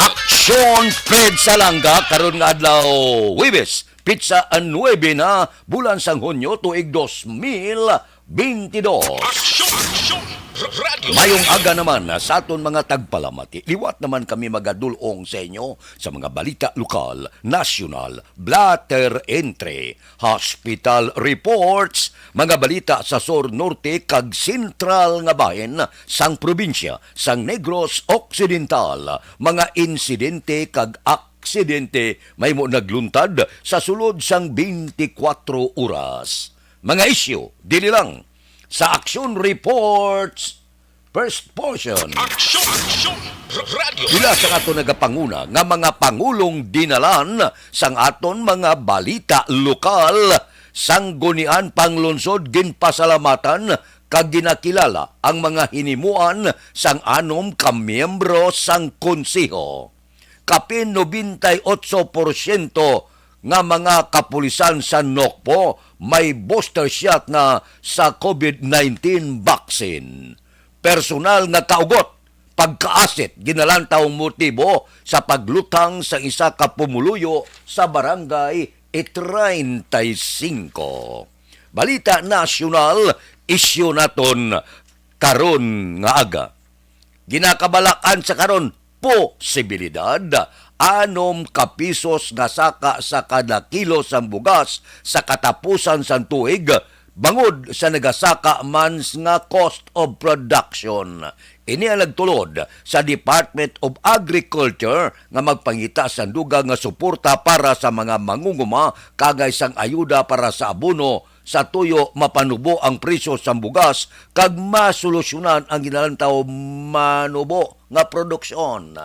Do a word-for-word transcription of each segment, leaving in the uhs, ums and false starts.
Aksyon Ped sa Langga karon nga adlaw, Huwebes, petsa nuebe na, bulan sang Hunyo, tuig dos mil bentidós. Aksyon! Aksyon! Radyo! Mayong aga naman sa aton mga tagpalamati. Liwat naman kami magadul-ong sa inyo sa mga balita lokal, nasyonal, blatter entry, hospital reports, mga balita sa sur, norte, kag sentral nga bahin sang probinsya sang Negros Occidental, mga insidente kag aksidente mahimo nagluntad sa sulod sang twenty-four oras. Mga isyu, dili lang sa Aksyon Reports First Portion. Aksyon! Aksyon! Radyo! Pila sa aton nagapanguna nga mga pangulong dinalan sang aton mga balita lokal, sanggunian, panglungsod, ginpasalamatan kag ginakilala ang mga hinimuan sang anom ka miyembro sang konseho. Kapin nobenta y otso porsyento nga mga kapulisan sa Nokpo may booster shot na sa COVID nineteen vaccine. Personal nga kaugot, pagkaasit, ginalantaw motibo sa paglutang sa isa ka pumuluyo sa barangay treinta y cinco. Balita nasyonal, isyu naton karon nga aga. Ginakabalakan sa karon, posibilidad anom ka pisos nga saka sa kada kilo sang bugas sa katapusan sang tuig, bangod sa nagasaka man nga cost of production. Ini ang nagtulod sa Department of Agriculture nga magpangita sang dugang nga suporta para sa mga mangunguma kag sang ayuda para sa abono sa tuyo mapanubo ang presyo sang bugas kag masolusyonan ang ginalantaw manubo nga produksyon.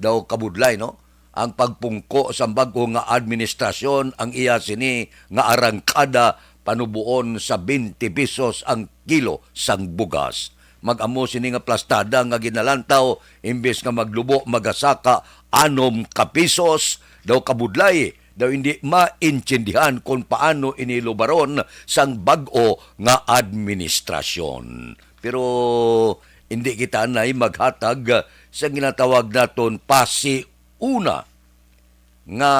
Daw kabudlay, no? Ang pagpungko sang bag-o nga administrasyon, ang iya sini nga arangkada panuboon sa twenty pesos ang kilo sang bugas. Mag-amo sini nga plastada nga ginalantaw, imbes nga maglubo, magasaka anom ka pisos. Daw kabudlay, daw hindi maintindihan kung paano ini lubaron sang bag-o nga administrasyon. Pero hindi kita anay maghatag sa ginatawag naton pasiuna nga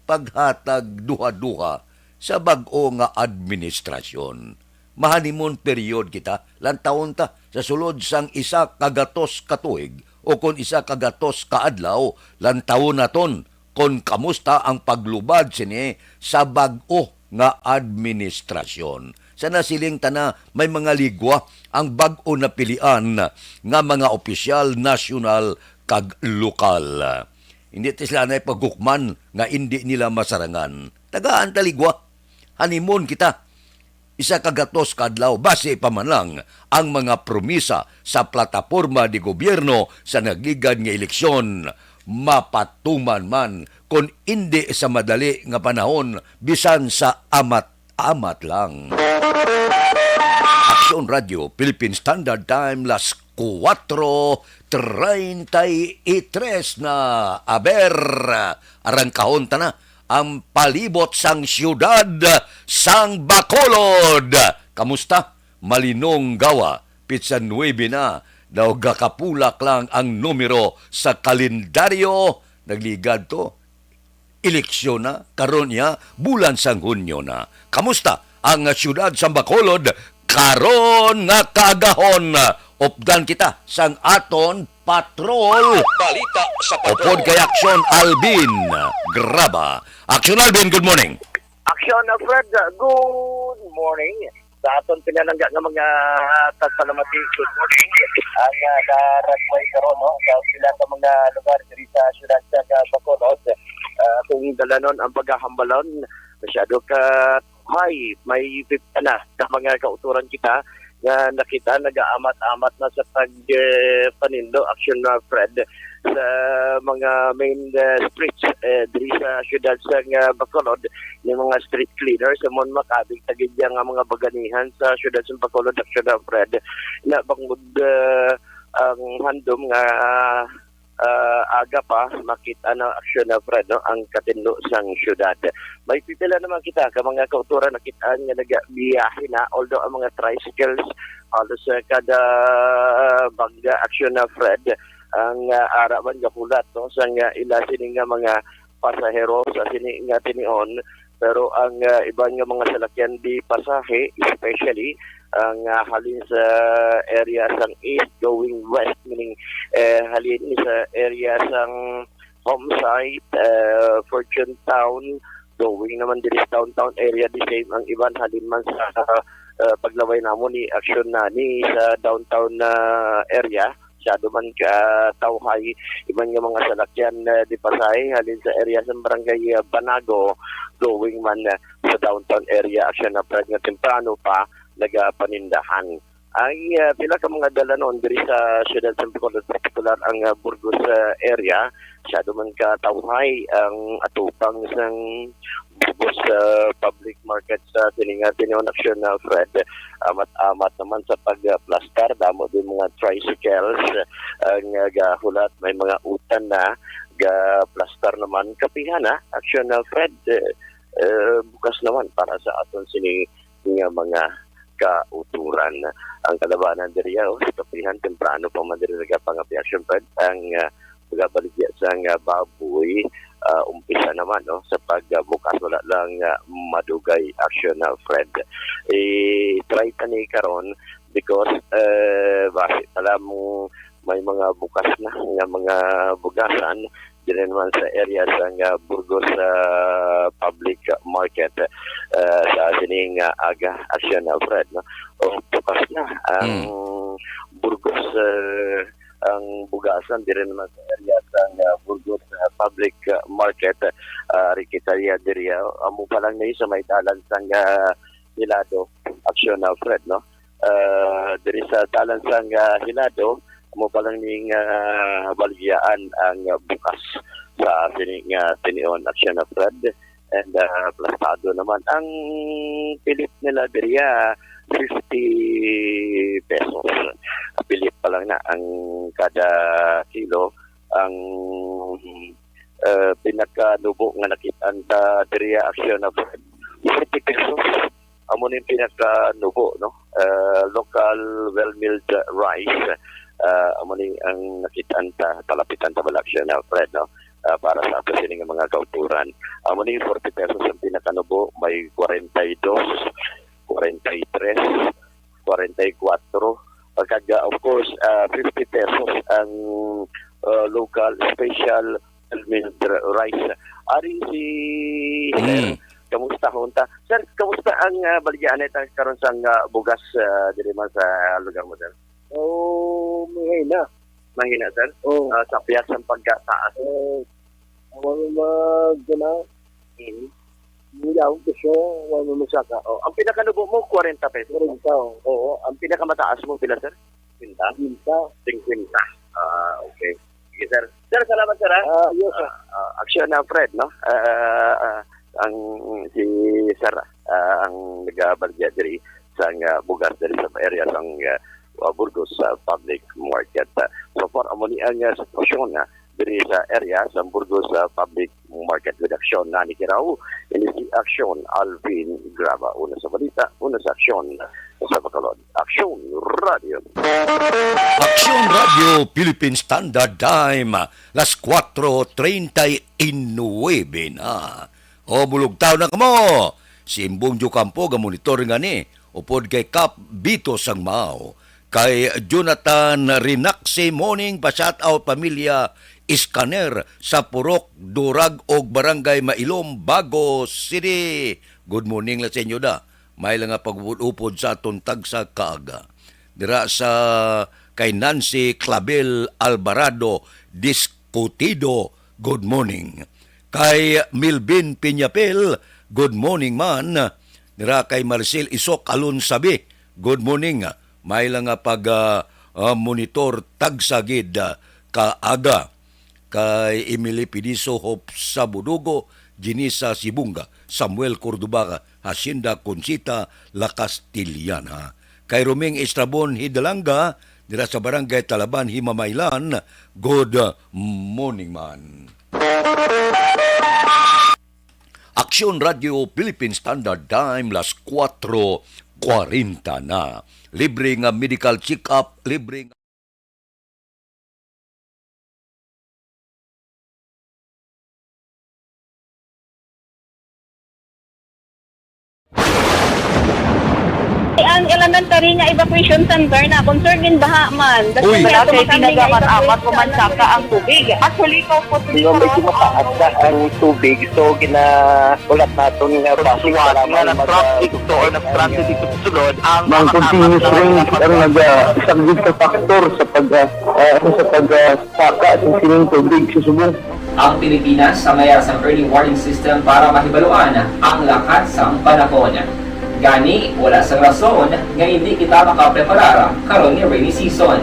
paghatag duha-duha sa bag-o nga administrasyon. Mahanimon period kita, lantawon ta sa sulod sang isa ka gatos ka tuig o kon isa ka gatos ka adlaw, lantawon naton kon kamusta ang paglubad sini sa bag-o nga administrasyon. Sa nasiling ta na, may mga ligwa ang bag-o napilian nga mga opisyal, nasyonal, kag lokal. Hindi ti sila na paghukman nga indi nila masarangan. Tagaan ta ligwa. Hanimon kita. Isa ka gatos ka adlaw, basi pa man lang ang mga promisa sa plataporma de gobyerno sa nagligad nga eleksyon mapatuman man, kon indi sa madali nga panahon, bisan sa amat-amat lang. Aksyon Radio, Philippine Standard Time, las kuwatro treinta y tres na. Aber, arangkahon ta na ang palibot sang siyudad sang Bacolod. Kamusta? Malinong gawa, pitsa nuebe na. Daw gakapulak lang ang numero sa kalendaryo. Nagligad to. Eleksyon na, karon niya, bulan sang Hunyo na. Kamusta ang siyudad sang Bacolod karon nga kaagahon? Updan kita sang aton patrol. Balita sa patrol. Upod kay Aksyon Alvin Graba. Aksyon Alvin, good morning. Aksyon, uh, Fred, uh, good morning. Sa aton pinalangga nga mga tagpalamati, good morning. Ang, uh, naragway karon, no, sa pila ka mga lugar diri sa siyudad sa Bacolod, uh, kung dalanon ang paghahambalon, masyado ka high, may pipila na sa mga kauturan kita nga nakita nagaamat-amat na sa pag, eh, panindo, Aksyon, uh, Fred, sa mga main, eh, streets, eh, diri sa siyudad sa nga Bacolod, ni mga street cleaners, amon makabig ta gid nga mga baganihan sa siyudad sa Bacolod, Aksyon, uh, Fred, na bangod, eh, ang handom nga, ah, aga pa, makita na, Aksyon, uh, Fred, no, ang katindo sang siyudad. May pipila naman kita ka mga kauturan nakit-an nga nagabiyahe na, although ang mga tricycles halos, uh, kada bangga, Aksyon, uh, Fred, ang, ah, ara man nga hulat, no, sang, ah, ila sini nga mga pasahero sa sini nga tinion. Pero ang, ah, iban nga mga salakyan di pasahe, especially ang, ah, halin sa area sang east going west, meaning, eh, halin sa area sang Homesite, eh, Fortune Town, going naman diri sa downtown area, the same ang iban halin man sa, ah, paglaway namo ni aksyon na ni sa downtown na area. Masyado man ka tawhay, iban nga mga salakyan, eh, di pasahe halin sa area sa barangay, ah, Banago, going man, eh, sa downtown area. Aksyon na, Fred, nga temprano pa nagapanindahan. Ay, ah, pila ka mga dalanon diri sa siyudad sa Bacolod, partikular ang, ah, Burgos, ah, area. Masyado man ka tawhay ang atupang sang Burgos, ah, public market sa sining, ah, tinion aksyon na, Fred. Amat-amat naman sa pagplastar, damo din mga tricycles, ah, nga gahulat, may mga utan na gaplastar naman. Kapihan na aksyon na, Fred, eh, eh, bukas naman para sa aton sini nga mga kauturan. Ang kalabanan diri, oh, sa kapihan, temprano pa man diri nagapangapi aksyon, Fred. Ang, ah, pagabaligya sang, ah, baboy, ah, umpisa naman, no, sa pagbukas. Wala lang, ah, madugay aksyon na, Fred. I-try ta ni karon because, eh, basi pala mo may mga bukas na nga mga bugasan diri naman sa area sang, ah, Burgos, ah, Public Market, ah, sa sining, ah, aga aksyon na, Fred, no? O, bukas na ang Mm. Burgos, ah, ang bugasan diri naman sa area sang, ah, Burgos, ah, Public, ah, Market. Ah, ari kita ya diri, ah, amo pa lang ni sa may dalan sang, ah, Hilado, aksyon na, Fred, no? Ah, diri sa dalan sang, ah, Hilado, amo pa lang ning, ah, baligyaan ang, ah, bukas sa sini nga tinion aksyon na, Fred. And, ah, plastado naman ang pilit nila diri, ah, fifty pesos. Pilit pa lang na ang kada kilo. Ang, ah, pinakanubo nga nakit-an ta diri, ah, aksyon na, Fred, forty pesos. Amo ni pinakanubo, no? Ah, local well milled rice. Ah, amo ni ang nakit-an ta, talapitan ta bala aksyon na, Fred, no? Ah, para sa ato sini nga mga kauturan. Amo ni forty pesos ang pinakanubo, may kwarenta y dos, kwarenta y tres, kwarenta y kuwatro. Kag, ah, of course, ah, fifty pesos ang, ah, local special well milled rice. Ari si Sir, Mm. kamusta, hunta? Sir, kamusta ang, ah, baligyaan ta karon sang, ah, bugas, ah, diri man sa lugar mo, sir? Oh, mahina. Mahina, sir? Oh. Ah, sa piyas ang pagkataas. Oh, wala mag-, ano? Mm. Hindi ako gusto, wala mo magsaka. Oh, ang pinakanubo mo, kwarenta pesos. Kwarenta, oh. Oo, ang pinakamataas mo, pila, sir? Singkwenta? Singkwenta. Singkwenta. Ah, okay. Sige, sir. Sir, salamat, sir, ha? Ah, yes, sir. Ah, ah, aksyon na, Fred, no? Ah, ah, ah, ang si Sir, ah, ang nagabaligya diri sa nga bugas diri sa area sang, ah, Burgos, ah, Public Market. Ah, so far, amo ni ang, ah, sitwasyon, ah, diri sa area sa Burgos, ah, Public Market. With aksyon na ni Kiraw, ini si Aksyon Alvin Graba. Una sa balita, una sa aksyon sa Bacolod. Aksyon Radio. Aksyon Radio Philippine Standard Time, las cuatro treinta y nueve na. O, bulugtaw na kamo. Si Imbong Jocampo ga monitor nga ni, upod kay Kap Bito sang Mao. Kay Jonathan Rinaxi, morning, pa-shout out pamilya Iskaner sa Purok Durag og Barangay Mailom, Bago City. Good morning la sa inyo da. May lang nga pag-upod-upod sa aton tagsa kaaga. Dira sa kay Nancy Clavel Alvarado Discutido, good morning. Kay Milvin Piñapil, good morning man. Dira kay Marcel Isok Alonsabi, good morning. May lang nga pag, ah, ah, monitor tagsa gid, ah, kaaga. Kay Emily Pidiso Hop sa Budugo, Jenisa Sibunga, Samuel Cordova, Hacienda Concita, La Castellana. Kay Roming Estrabon Hidalanga, dira sa Barangay Talaban, Himamaylan, good morning man. Aksyon Radio Philippine Standard Time, las cuatro cuarenta na. Libre nga medical check-up, libre nga Ang elementary nga evacuation center na concern din baha man. Uy. Wala kay tinaga man amat o mansaka ang tubig. Actually, ko po Pero medyo mataas na ang tubig, so ginaulat naton nga basi nga nag-traffic to or nag-transit dito sa sulod ang mga continuous rains ang nag-, ah, isang big factor sa pag, ah, ah, sa pag, ah, saka sa sining tubig sa subong. Ang Pilipinas ang mayara sang early warning system para mahibaluan ang lakat sang panahon. Gani, wala sang rason nga hindi kita makapreparar karon nga rainy season.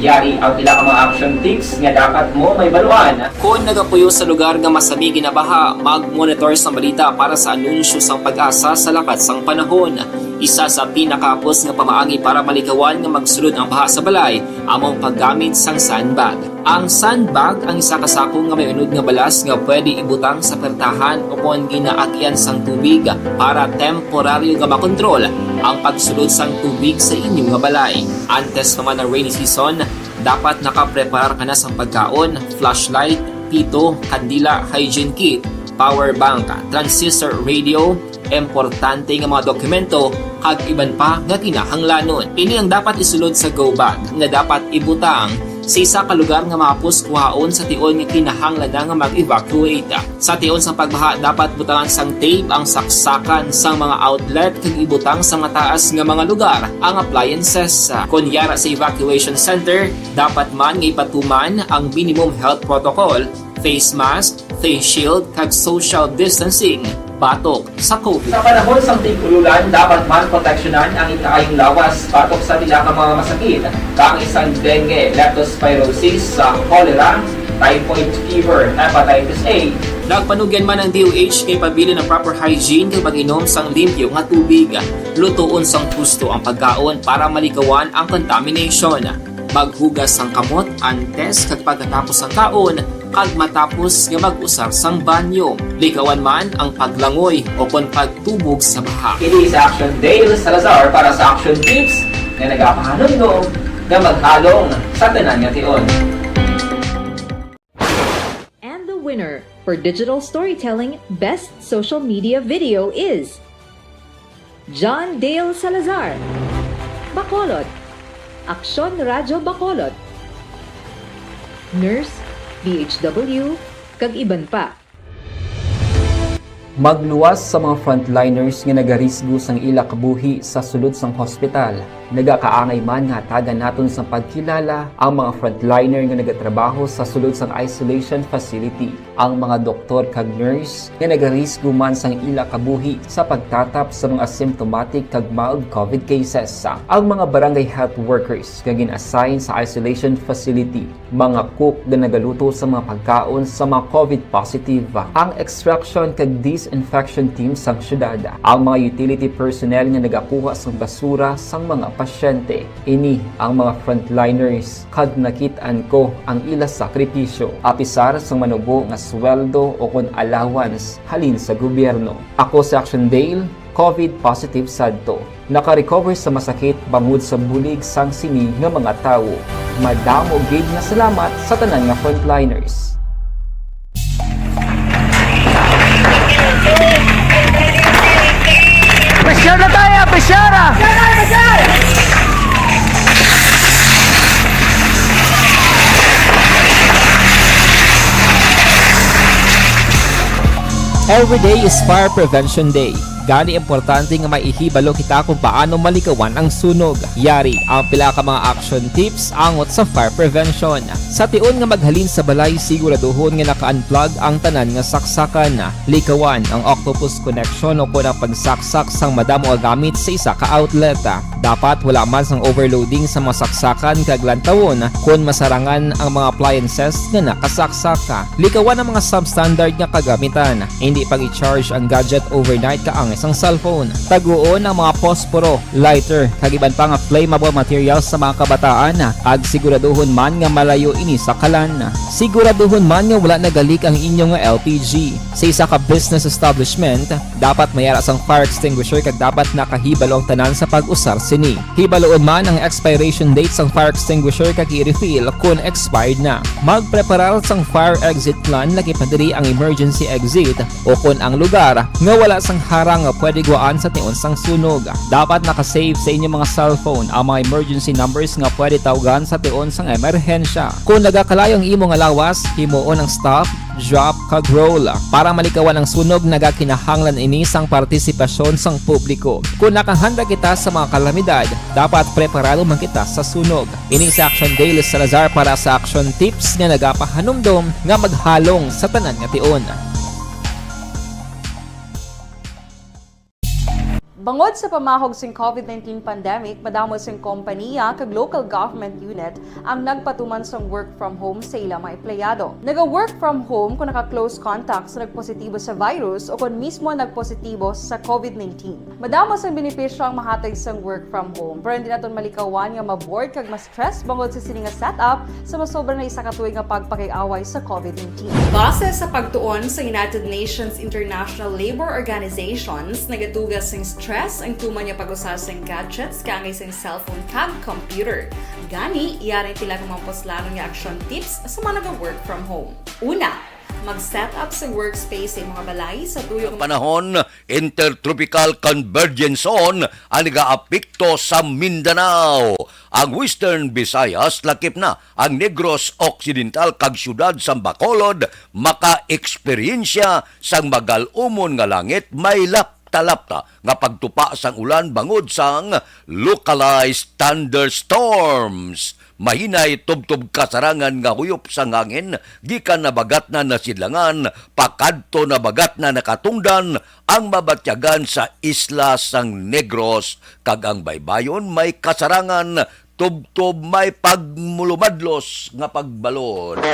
Yari ang pila ka mga action tips nga dapat mo mahibaluan. Kon nagapuyo sa lugar nga masami ginabaha, mag-monitor sang balita para sa anunsyo sang PAGASA sa lakat sang panahon. Isa sa pinakahapos nga pamaagi para malikawan nga magsulod ang baha sa balay amo ang paggamit sang sandbag. Ang sandbag ang isa ka sako nga may unod nga balas nga pwede ibutang sa pertahan o kon ginaagian sang tubig para temporaryo nga makontrol ang pagsulod sang tubig sa inyo nga balay. Antes pa man ang rainy season, dapat nakapreparar ka na sang pagkaon, flashlight, pito, kandila, hygiene kit, power bank, transistor radio, importante nga mga dokumento, kag iban pa nga kinahanglanon. Ini ang dapat isulod sa go bag nga dapat ibutang sa isa ka lugar nga mahapos kuhaon sa tion nga kinahanglan na nga mag-evacuate. Sa tion sang pagbaha, dapat butangan sang tape ang saksakan sang mga outlet kag ibutang sa mataas nga mga lugar ang appliances. Kon yara sa evacuation center, dapat man nga ipatuman ang minimum health protocol, face mask, face shield, kag social distancing batok sa COVID. Sa panahon sang tig-ululan, dapat man proteksyonan ang ikaayong lawas batok sa pila ka mga masakit, kaangay sang dengue, leptospirosis, sa cholera, typhoid fever, hepatitis A. Nagpanugyan man ang D O H kay pabilin ang proper hygiene kag pag-inom sang limpyo nga tubig. Lutoon sang husto ang pagkaon para malikawan ang contamination. Maghugas sang kamot antes kag pagkatapos sang kaon kag matapos nga mag-usar sang banyo. Likawan man ang paglangoy o kon pagtubog sa baha. Ini si Action Dale Salazar para sa Action Tips nga nagapahanumdom nga maghalong sa tanan nga tion. And the winner for digital storytelling best social media video is John Dale Salazar, Bacolod, Aksyon Radyo Bacolod, Nurse, D H W, kag iban pa. Magluwas sa mga frontliners nga nagarisgo sang ila kabuhi sa sulod sang hospital. Nagakaangay man nga hatagan naton sang pagkilala ang mga frontliner nga nagatrabaho sa sulod sang isolation facility, ang mga doktor kag nurse nga nagarisgo man sang ila kabuhi sa pagtatap sa mga symptomatic kag mild COVID cases, ang mga barangay health workers nga gin-assign sa isolation facility, mga cook nga nagaluto sa mga pagkaon sa mga COVID positive, ang extraction kag disinfection team sang syudad, ang mga utility personnel nga nagakuha sang basura sang mga pasyente. Ini ang mga frontliners kag nakit-an ko ang ila sakripisyo, apisar sang manubo nga sweldo o kon allowance halin sa gobyerno. Ako si Action Dale, COVID positive sadto. Naka-recover sa masakit bangod sa bulig sang sini nga mga tawo. Madamo gid nga salamat sa tanan nga frontliners. Pressure na tayo! Pressure, ah! Every day is Fire Prevention Day. Gani, importante nga maihibalo kita kung paano malikawan ang sunog. Yari ang pila ka mga action tips angot sa fire prevention. Sa tion nga maghalin sa balay, siguraduhon nga naka-unplug ang tanan nga saksakan. Likawan ang octopus connection o kon ang pagsaksak sang madamo nga gamit sa isa ka outlet. Dapat wala man sang overloading sa mga saksakan kag lantawon kon masarangan ang mga appliances nga nakasaksak. Likawan ang mga substandard nga kagamitan. Indi pag-i-charge ang gadget overnight kaangay sang cellphone. Taguon ang mga posporo, lighter, kag iban pa nga flammable materials sa mga kabataan, kag siguraduhon man nga malayo ini sa kalan. Siguraduhon man nga wala nagalik ang inyo nga L P G. Sa isa ka business establishment, dapat may ara sang fire extinguisher kag dapat nakahibalo ang tanan sa pag-usar sini. Hibaluon man ang expiration date sang fire extinguisher kag i-refill kon expired na. Magpreparar sang fire exit plan, lakip na diri ang emergency exit o kon ang lugar nga wala sang harang pwede gwaan sa tion sang sunog. Dapat naka-save sa inyong mga cellphone ang mga emergency numbers nga pwede tawgan sa tion sang emerhensya. Kung nagakalayo ang imo nga lawas, himuon ang stop, drop, kag roll. Para malikawan ang sunog, nagakinahanglan ini sang partisipasyon sang publiko. Kung nakahanda kita sa mga kalamidad, dapat preparado man kita sa sunog. Ini si Action Dale Salazar para sa Action Tips nga nagapahanumdom nga maghalong sa tanan nga tion. Bangod sa pamahog sing covid nineteen pandemic, madamo sing kompaniya kag local government unit ang nagpatuman sang work from home sa ila mga empleyado. Naga-work from home kung naka-close contact sa nagpositibo sa virus o kon mismo nagpositibo sa covid nineteen. Madamo sang benepisyo ang mahatag sang work from home, pero hindi naton malikawan nga ma-bored kag ma-stress bangod sa sini nga setup sa masobra na isa ka tuig nga pagpakig-away sa covid nineteen. Base sa pagtuon sa United Nations International Labour Organizations, nagaduga sing stress ang tuman nga pag-usa sing gadgets kaangay sing cellphone kag computer. Gani, yari ang pila ka mga puslanon nga action tips sa mga naga-work from home. Una, mag-set up sa workspace sa imong balay sa tuyo nga panahon, Intertropical Convergence Zone ang nagaapekto sa Mindanao. Ang Western Visayas, lakip na ang Negros Occidental kag siyudad sang Bacolod, maka-eksperyensya sang magal-umon nga langit may lapta-lapta nga pagtupa sang ulan bangod sang localized thunderstorms. Mahinay tubtob kasarangan nga huyop sang hangin gikan nabagatnan na sidlangan pakadto nabagatnan na katungdan ang mabatyagan sa isla sang Negros, kag ang baybayon may kasarangan tubtob may pagmulumadlos nga pagbalod.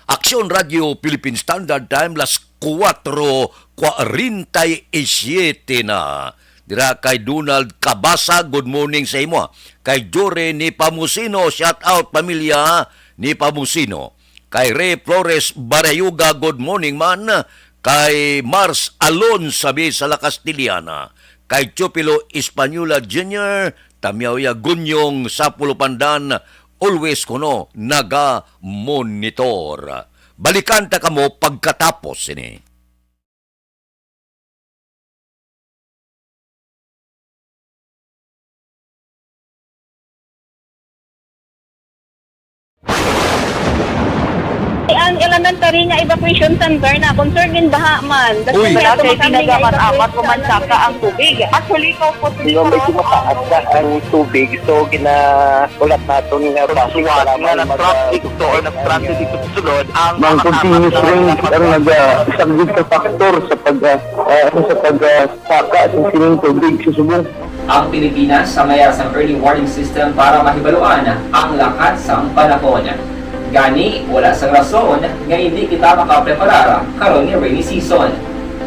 Aksyon Radio Philippine Standard Time, las kuwatro kwarenta y siete na. Dira kay Donald Cabasa, good morning sa imo. Kay Jory Nepomuceno, shout out pamilya Nepomuceno. Kay Ray Flores Barayuga, good morning man. Kay Mars Alon, sabi sa La Castellana. Kay Chupilo Española Junior, Tamyaw ya Gunyong sa Pulupandan, always kuno naga-monitor. Balikan ta kamo pagkatapos sini. Ang elementary nga evacuation center na concern in baha man. Uy. Wala kay ginagamit-amat o mansaka ang tubig. Actually, ko po. Medyo mataas na ang tubig, so ginahulat naton nga base nga mag-, na-traffic to or na-stranded dito sa sulod ang mga continuous rain ang naga-, isa gid ka factor sa pag-, ah, ah, sa pag-, ah, saka sa sining tubig sa subong. Ang Pilipinas sa mayar sang early warning system para mahibaluan ang lakat sang panahon. Gani, wala sang rason nga indi kita makapreparar karon nga rainy season.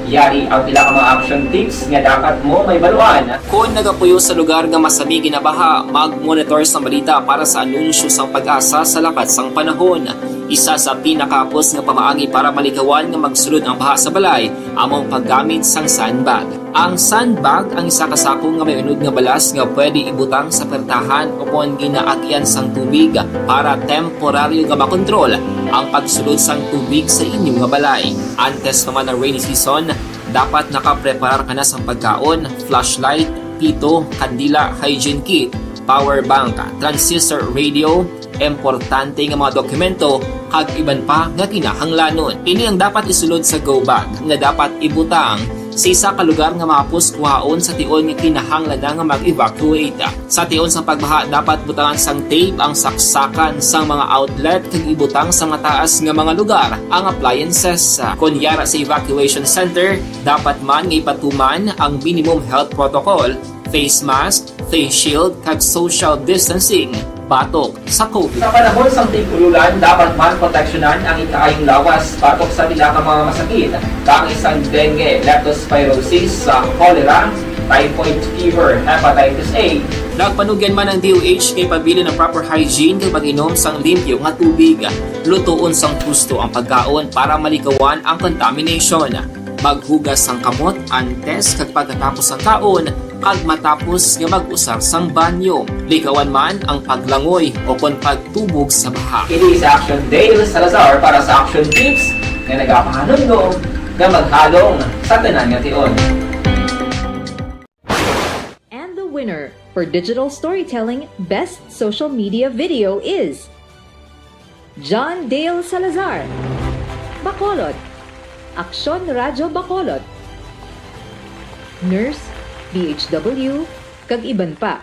Yari ang pila ka mga action tips nga dapat mo mahibaluan. Kon nagapuyo sa lugar nga masami ginabaha, mag-monitor sang balita para sa anunsyo sang PAGASA sa lakat sang panahon. Isa sa pinakahapos nga pamaagi para malikawan nga magsulod ang baha sa balay amo ang paggamit sang sandbag. Ang sandbag ang isa ka sako nga may unod nga balas nga pwede ibutang sa pertahan o kon ginaagyan sang tubig para temporaryo nga makontrol ang pagsulod sang tubig sa inyo nga balay. Antes pa man ang rainy season, dapat nakapreparar ka na sang pagkaon, flashlight, pito, kandila, hygiene kit, power bank, transistor radio, importante nga mga dokumento, kag iban pa nga kinahanglanon. Ini ang dapat isulod sa go bag nga dapat ibutang sa isa ka lugar nga mahapos kuhaon sa tion nga kinahanglan na nga mag-evacuate. Sa tion sang pagbaha, dapat butangan sang tape ang saksakan sang mga outlet kag ibutang sa mataas nga mga lugar ang appliances. Kon yara sa evacuation center, dapat man nga ipatuman ang minimum health protocol, face mask, face shield, kag social distancing batok sa covid. Sa panahon sang tig-ululan, dapat man proteksyonan ang ikaayong lawas batok sa pila ka mga masakit, kaangay sang dengue, leptospirosis, sa cholera, typhoid fever, hepatitis A. Nagpanugyan man ang D O H nga ipabilin ang proper hygiene kag pag-inom sang limpyo nga tubig. Lutoon sang husto ang pagkaon para malikawan ang contamination. Maghugas sang kamot antes kag pagkatapos sang kaon, kag matapos nga mag-usar sang banyo. Likawan man ang paglangoy o kon pagtubog sa baha. Ini si Action Dale Salazar para sa Action Tips nga nagapahanumdom Nga maghalong sa tanan nga tion. And the winner for Digital Storytelling Best Social Media Video is John Dale Salazar, Bacolod, Aksyon Radyo Bacolod, Nurse, D H W, kag iban pa.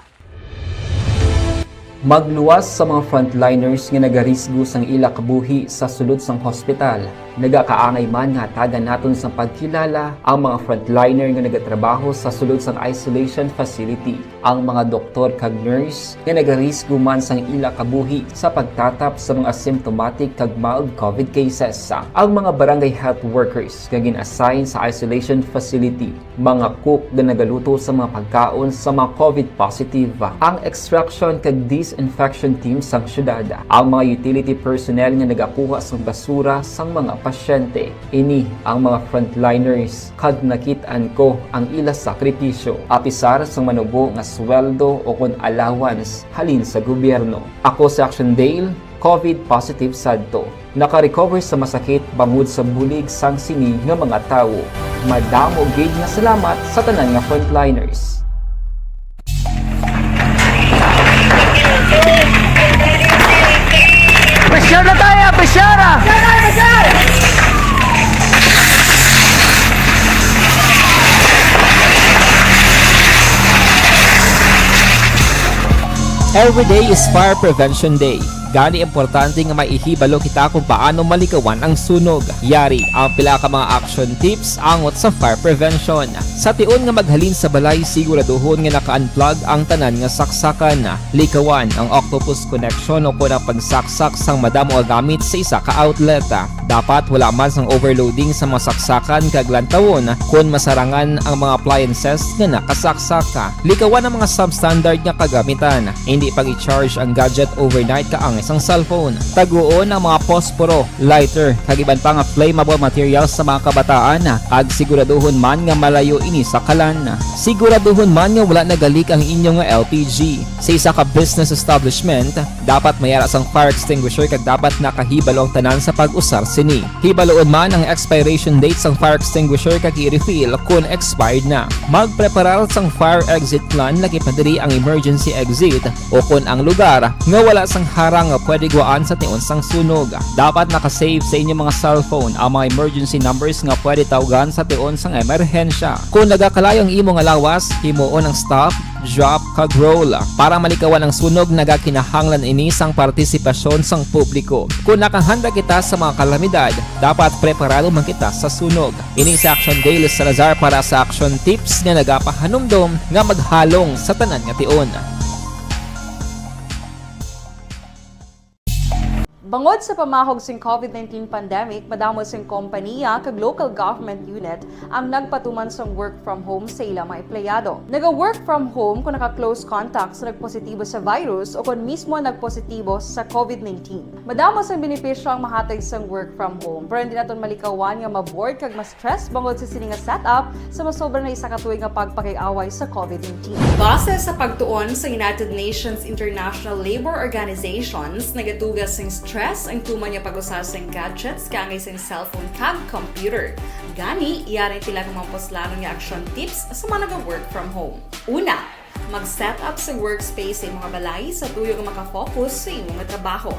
Magluwas sa mga frontliners nga nagarisgo sang ila kabuhi sa sulod sang hospital. Nagakaangay man nga hatagan naton sang pagkilala ang mga frontliner nga nagatrabaho sa sulod sang isolation facility, ang mga doktor kag nurse nga nagarisgo man sang ila kabuhi sa pagtatap sa mga asymptomatic kag mild COVID cases, ang mga barangay health workers nga gin-assign sa isolation facility, mga cook nga nagaluto sa mga pagkaon sa mga COVID positive, ang extraction kag disinfection team sang syudad, ang mga utility personnel nga nagakuha sang basura sang mga pasyente. Ini ang mga frontliners, kag nakit-an ko ang ila sakripisyo, apisar sang manubo nga sweldo o kon allowance halin sa gobyerno. Ako si Action Dale, COVID positive sadto. Naka-recover sa masakit bangod sa bulig sang sini nga mga tawo. Madamo gid nga salamat sa tanan nga frontliners. Pressure na tayo! Pressure na! Every day is Fire Prevention Day. Gani, importante nga may ihibalo kita kung paano malikawan ang sunog. Yari ang pila ka mga action tips angot sa fire prevention. Sa tion nga maghalin sa balay, siguraduhon nga naka-unplug ang tanan nga saksakan. Likawan ang octopus connection o kon ang pagsaksak sang madamo nga gamit sa isa ka outlet. Dapat wala man sang overloading sa mga saksakan kag lantawon kon masarangan ang mga appliances nga nakasaksak. Likawan ang mga substandard nga kagamitan. Indi pag-i-charge ang gadget overnight kaangay sang cellphone. Taguon ang mga posporo, lighter, kag iban pa nga flammable materials sa mga kabataan, kag siguraduhon man nga malayo ini sa kalan. Siguraduhon man nga wala nagalik ang inyo nga L P G. Sa isa ka business establishment, dapat may ara sang fire extinguisher kag dapat nakahibalo ang tanan sa pag-usar sini. Hibaloon man ang expiration date sang fire extinguisher kag i-refill kon expired na. Magpreparar sang fire exit plan, lakip na diri ang emergency exit o kon ang lugar nga wala sang harang nga pwede guwaan sa tion sang sunog. Dapat naka-save sa inyo mga cellphone ang mga emergency numbers nga pwede tawgan sa tion sang emerhensya. Kon nagakalayo ang imo nga lawas, himuon ang stop, drop, kag roll. Para malikawan ang sunog, nagakinahanglan ini sang partisipasyon sang publiko. Kon nakahanda kita sa mga kalamidad, dapat preparado man kita sa sunog. Ini si Action Dale Salazar para sa Action Tips nga nagapahanumdom nga maghalong sa tanan nga tion. Bangod sa pamahog sing COVID nineteen pandemic, madamo sing kompaniya kag local government unit ang nagpatuman sang work from home sa ila mga empleyado. Naga-work from home kon naka-close contact sa nagpositibo sa virus o kon mismo nagpositibo sa COVID nineteen. Madamo sang benepisyo ang mahatag sang work from home, pero hindi naton malikawan nga ma-bored kag ma-stress bangod sa sini nga setup sa masobra na isa ka tuig nga pagpakig-away sa COVID nineteen. Base sa pagtuon sa United Nations International Labour Organizations, nagatuga sing stress ang tuman nga pag-usa sing gadgets kaangay sing cellphone kag computer. Gani, yari ang pila ka mga puslanon nga action tips sa mga naga-work from home. Una, mag-set up sa workspace sa imo nga balay sa tuyo nga maka-focus sa imo nga trabaho.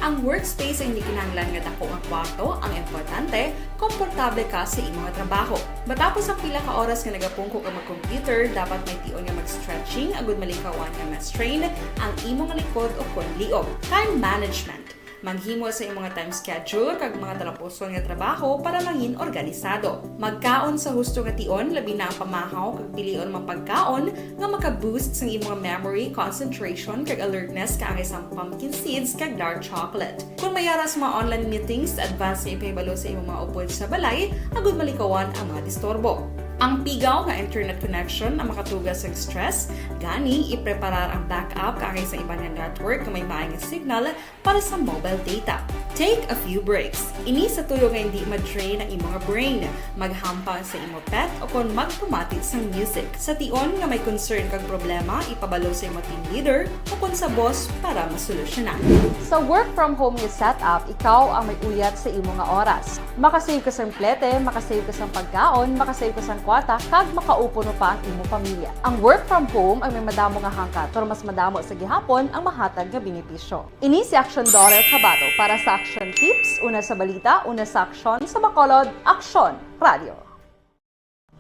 Ang workspace ay hindi kinahanglan nga dako nga kwarto, ang importante, komportable ka sa imo nga trabaho. Matapos ang pila ka oras nga nagapungko ka mag-computer, dapat may tion nga mag-stretching agud malikawan nga ma-strain ang imo nga likod o kon liog. Time management. Maghimo sa imo nga time schedule kag mga talapuson nga trabaho para mangin organisado. Magkaon sa husto nga tion, labi na ang pamahaw kag pilion mga pagkaon nga maka-boost sang imo nga memory, concentration, kag alertness kaangay sang pumpkin seeds kag dark chocolate. Kon may ara sa mga online meetings, advance nga ipahibalo sa imo mga upod sa balay agud malikawan ang mga disturbo. Ang pigaw nga internet connection ang makatuga sang stress, gani ipreparar ang backup kaangay sa iban nga network nga may maay nga signal para sa mobile data. Take a few breaks. Ini sa tuyo nga hindi ma-drain ang imo nga brain. Maghampang sa imo pet o kon magpamati sang music. Sa tion nga may concern kag problema, ipabalo sa imo team leader o kon sa boss para masolusyonan. Sa work from home nga setup, ikaw ang may uyat sa imo nga oras. Makasave ka sang plete, makasave ka sang pagkaon, makasave ka sang kwarta, kag makaupo pa ang imo pamilya. Ang work from home ang may madamo nga hangkat, pero mas madamo sa gihapon ang mahatag nga benepisyo. Ini si Action Daughter Kabato para sa Action Tips, una sa balita, una sa aksyon, sa Bacolod, Action Radio.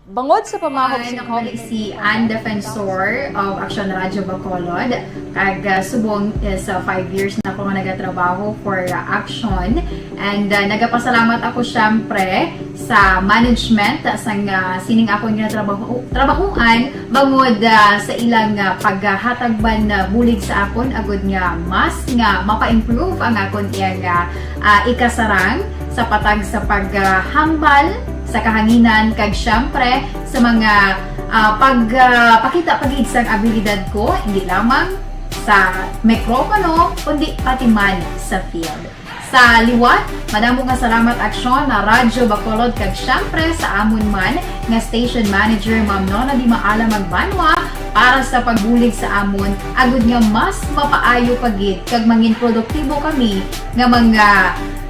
Bangod sa pamahog Hi, sing ako COVID si Ann Defensor of Action Radio Bacolod. Kag, uh, subong is, uh, five years na ako nga nagatrabaho for, uh, Action. And, uh, nagapasalamat ako, syempre, sa management, uh, sang, uh, sining akon nga trabaho, trabahuan, bangod, uh, sa ilang, uh, paghatag man, uh, bulig sa akon, agud nga mas nga mapa-improve ang akon iyang, uh, uh, ikasarang sa patag sa paghambal sa kahanginan, kag syempre sa mga, ah, pag, ah, pakita pa gid sang abilidad ko, hindi lamang sa mikropono, kundi pati man sa field. Sa liwat, madamo nga salamat, Aksyon, na Radyo Bacolod, kag syempre sa amon man nga station manager, Ma'am Nona Di Maala Magbanwa, para sa pagbulig sa amon, agud nga mas mapaayo pa gid kag mangin produktibo kami nga mga,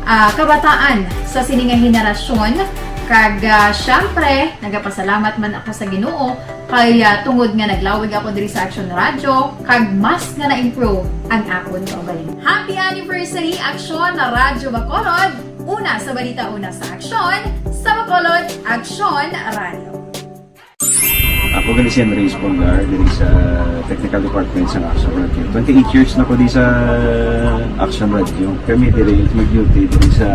ah, kabataan sa sini nga henerasyon. Kag, ah, syempre, nagapasalamat man ako sa Ginoo kay, ah, tungod nga naglawig ako diri sa Action Radio, kag mas nga na-improve ang akon kaugalingon. Happy anniversary, Action na Radyo Bacolod! Una sa balita, una sa aksyon, sa Bacolod, Action Radio. Ako gali si Henry Espolgar, diri sa Technical Department sa Action Radio. Twenty-eight years na ko di sa Action Radio. Kami diri nag-duty diri sa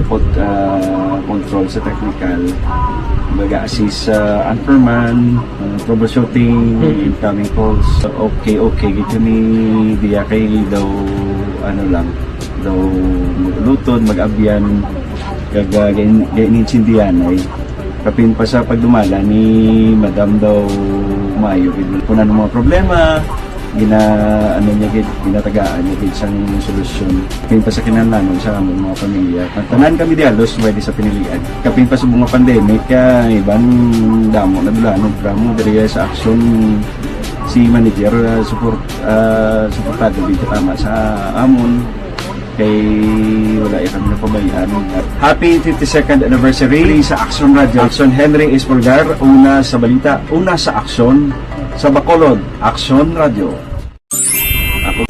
pod-, ah, control sa technical. Mag-assist sa anchorman, ah, troubleshooting, incoming calls. Okay, okay, gid kami diya kay daw, ano lang, daw mag-ulutod, mag-abyan, kag, ah, gain-, gain-, insindihan ay. Kapin pa sa pagdumala ni Madam daw maayo gid. Kung ano mga problema, gina-, ano niya gid, ginatagaan niya gid sang solusyon. Kapin pa sa kinahanglanon sa among mga pamilya. Ang tanan kami di halos pwede sa pinilian. Kapin pa sa mga pandemic, ah, iban damo na dulanog, damo diri sa aksyon si manager, ah, support, ah, suportado gid katama sa amon. Kay wala ya kami napabayaan. Happy fifty-second anniversary sa Action Radio. Action Henry Espolgar, una sa balita, una sa aksyon, sa Bacolod, Action Radio. Ako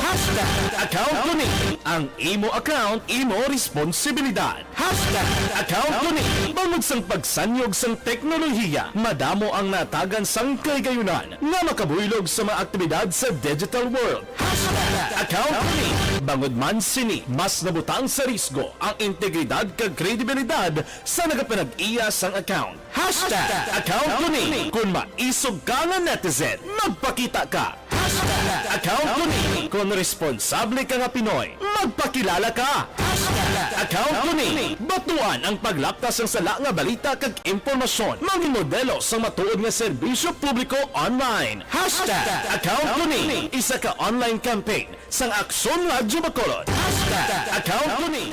Hashtag account ko ni. Ang imo account, imo responsibilidad. Hashtag account ko ni. Bangod sang pagsanyog sang teknolohiya, madamo ang natagan sang kahigayunan nga makabuylog sa mga aktibidad sa digital world. Hashtag account ko ni. Bangod man sini, mas nabutang sa risgo ang integridad kag kredibilidad sa nagapanag-iya sang account. Hashtag account ko ni. Kung maisog ka nga netizen, magpakita ka. Hashtag account ko ni. Kung responsable ka nga Pinoy, magpakilala ka. Hashtag account ko ni. Batuan ang paglapta sang sala nga balita kag impormasyon. Mangin modelo sang matuod nga serbisyo publiko online. Hashtag account ko ni. Isa ka online campaign sang Aksyon Radyo Bacolod. Hashtag account ko ni.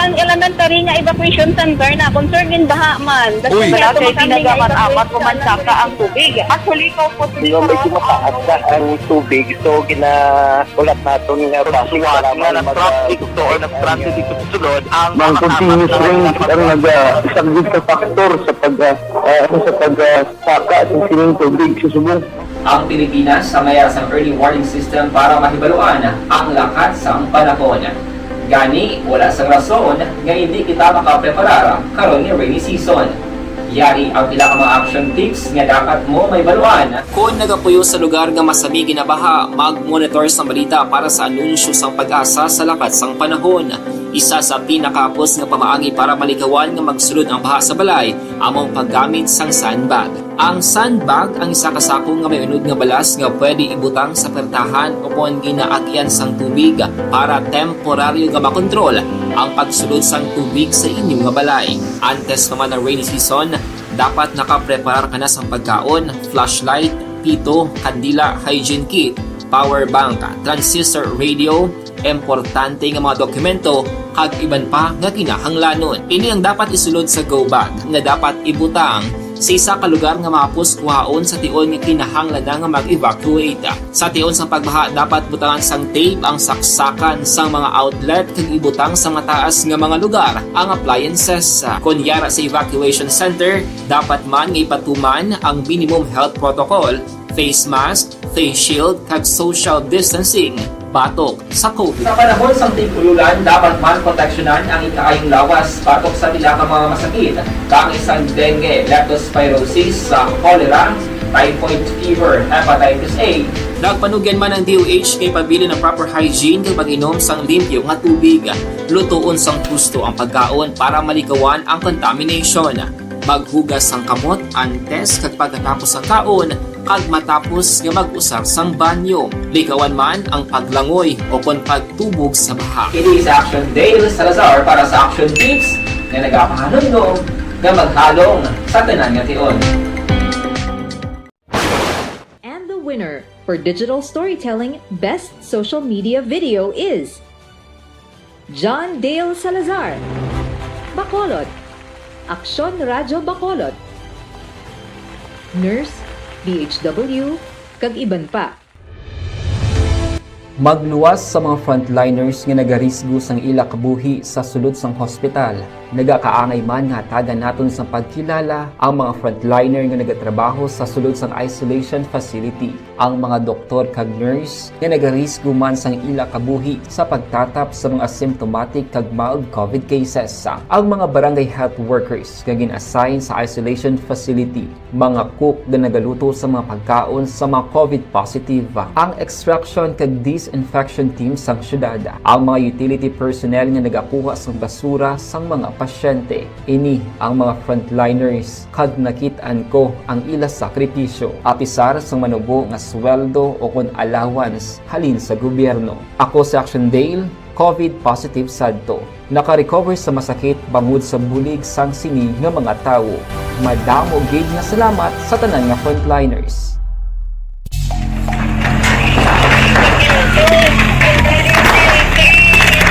Ang elementary nga evacuation center na concern gin baha man. Uy. Wala kay pinagamat-amat, umansaka ang tubig. Actually, ko po, medyo mataas na ang tubig. So, gina-, ulat naton nga basic nga lamang nag-, traffic to or nag-transit dito sa sulod ang mga continuous rain ang nag-, ah, isang big factor sa pag, ah, ah, sa pag, ah, saka sa sining tubig sa subong. Ang Pilipinas ang may ara sang early warning system para mahibaluan ang lakat sang panahon. Gani, wala sang rason nga indi kita makapreparar karon nga rainy season. Yari ang pila ka mga action tips nga dapat mo mahibaluan. Kon nagapuyo sa lugar nga masami ginabaha, mag-monitor sang balita para sa anunsyo sang PAGASA sa lakat sang panahon. Isa sa pinakahapos nga pamaagi para malikawan nga magsulod ang baha sa balay amo ang paggamit sang sandbag. Ang sandbag ang isa ka sako nga may unod nga balas nga pwede ibutang sa pertahan o kon ginaagian sang tubig para temporaryo nga makontrol Ang pagsulod sang tubig sa inyo nga balay. Antes pa man ang rainy season, dapat nakapreparar ka na sang pagkaon, flashlight, pito, kandila, hygiene kit, power bank, transistor radio, importante nga mga dokumento, kag iban pa nga kinahanglanon. Ini ang dapat isulod sa go bag nga dapat ibutang sa isa ka lugar nga mahapos kuhaon sa tion nga kinahanglan na nga mag-evacuate. Sa tion sang pagbaha, dapat butangan sang tape ang saksakan sang mga outlet kag ibutang sa mataas nga mga lugar ang appliances. Kon yara sa evacuation center, dapat man nga ipatuman ang minimum health protocol, face mask, face shield, kag social distancing batok sa COVID. Sa panahon sang tig-ululan, dapat man proteksyonan ang ikaayong lawas batok sa pila ka mga masakit, kaangay sang dengue, leptospirosis, sa cholera, typhoid fever, hepatitis A. Nagpanugyan man ang D O H kay pabilin ang proper hygiene kag pag-inom sang limpyo nga tubig. Lutoon sang husto ang pagkaon para malikawan ang contamination. Maghugas sang kamot antes kag pagkatapos sang kaon kag matapos nga mag-usar sang banyo. Likawan man ang paglangoy o kon pagtubog sa baha. Ini si Action Dale Salazar para sa Action Tips nga nagapahanumdom nga maghalong sa tanan nga tion. And the winner for digital storytelling best social media video is John Dale Salazar, Bacolod, Aksyon Radyo Bacolod, Nurse, D H W, kag iban pa. Magluwas sa mga frontliners nga nagarisgo sang ila kabuhi sa sulod sang hospital. Nagakaangay man nga hatagan naton sang pagkilala ang mga frontliner nga nagatrabaho sa sulod sang isolation facility, ang mga doktor kag nurse nga nagarisgo man sang ila kabuhi sa pagtatap sa mga asymptomatic kag mild COVID cases, ang mga barangay health workers nga gin-assign sa isolation facility, mga cook nga nagaluto sa mga pagkaon sa mga COVID positive, ang extraction kag disinfection team sang syudad, ang mga utility personnel nga nagakuha sang basura sang mga pasyente. Ini ang mga frontliners kag nakit-an ko ang ila sakripisyo, apisar sang manubo nga sweldo o kon allowance halin sa gobyerno. Ako si Action Dale, COVID positive sadto. Naka-recover sa masakit bangod sa bulig sang sini nga mga tawo. Madamo gid nga salamat sa tanan nga frontliners.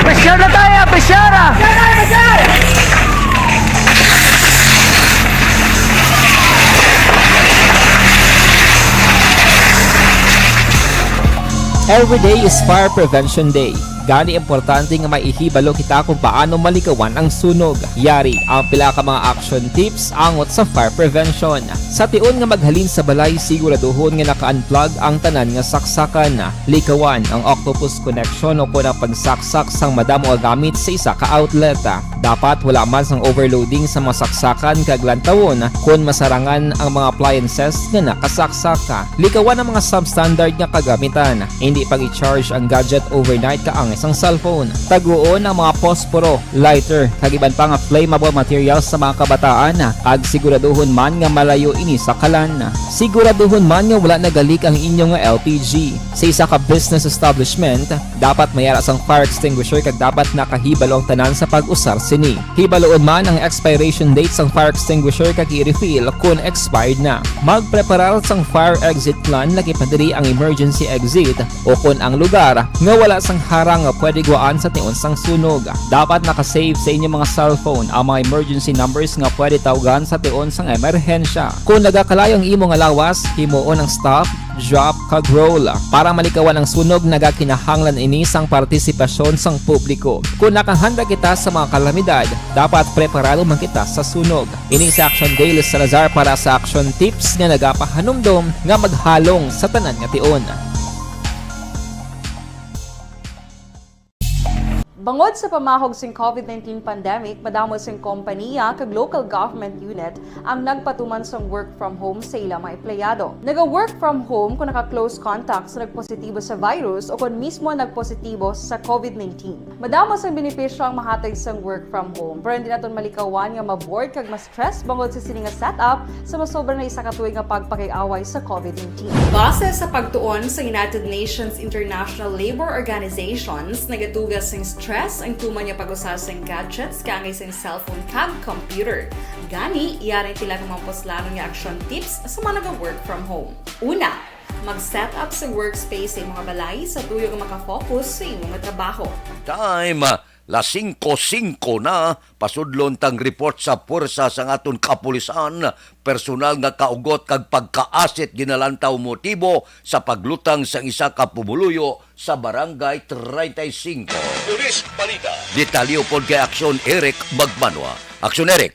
Pressure na tayo! Pressure! Every day is Fire Prevention Day. Gani importante nga maihibalo kita kung paano malikawan ang sunog. Yari ang pila ka mga action tips angot sa fire prevention. Sa tion nga maghalin sa balay, siguraduhon nga naka-unplug ang tanan nga saksakan. Likawan ang octopus connection o kon ang pagsaksak sang madamo nga gamit sa isa ka outlet. Dapat wala man sang overloading sa mga saksakan kag lantawon kon masarangan ang mga appliances nga nakasaksak. Likawan ang mga substandard nga kagamitan. Indi pag-i-charge ang gadget overnight kaangay sang cellphone. Taguon ang mga posporo, lighter, kag iban pa nga flammable materials sa mga kabataan, kag siguraduhon man nga malayo ini sa kalan. Siguraduhon man nga wala nagalik ang inyo nga L P G. Sa isa ka business establishment, dapat may ara sang fire extinguisher kag dapat nakahibalo ang tanan sa pag-usar sini. Hibaloon man ang expiration date sang fire extinguisher kag i-refill kon expired na. Magpreparar sang fire exit plan, lakip na diri ang emergency exit o kon ang lugar nga wala sang harang nga pwede guwaan sa tion sang sunog. Dapat naka-save sa inyo mga cellphone ang mga emergency numbers nga pwede tawgan sa tion sang emerhensya. Kon nagakalayo ang imo nga lawas, himuon ang stop, drop, kag roll para malikawan ang sunog. Nagakinahanglan ini sang partisipasyon sang publiko. Kon nakahanda kita sa mga kalamidad, dapat preparado man kita sa sunog. Ini si Action Dale Salazar para sa Action Tips nga nagapahanumdom nga maghalong sa tanan nga tion. Bangod sa pamahog sing COVID nineteen pandemic, madamo sing kompaniya kag local government unit ang nagpatuman sang work from home sa ila mga empleyado. Naga-work from home kon naka-close contact sa nagpositibo sa virus o kon mismo nagpositibo sa COVID nineteen. Madamo sang benepisyo ang mahatag sang work from home, pero hindi naton malikawan nga ma-bored kag ma-stress bangod sa sini nga setup sa masobra na isa ka tuig nga pagpakig-away sa COVID nineteen. Base sa pagtuon sa United Nations International Labour Organizations, nagatuga sing stress Stress ang tuman nga pag-usa sing gadgets kaangay sing cellphone kag computer. Gani, yari ang pila ka mga puslanon nga action tips sa mga naga-work from home. Una, mag-set up sa workspace sa imong balay sa tuyo nga makafocus sa imong trabaho. Time, las singko singko na, pasudlon tang report sa puwersa sang aton kapulisan, personal nga kaugot kag pagkaasit ginalantaw motibo sa paglutang sang isa ka pumuluyo sa Barangay treinta y cinco. Police Balita. Detalye pod kay Aksyon Eric Magbanwa. Aksyon Eric.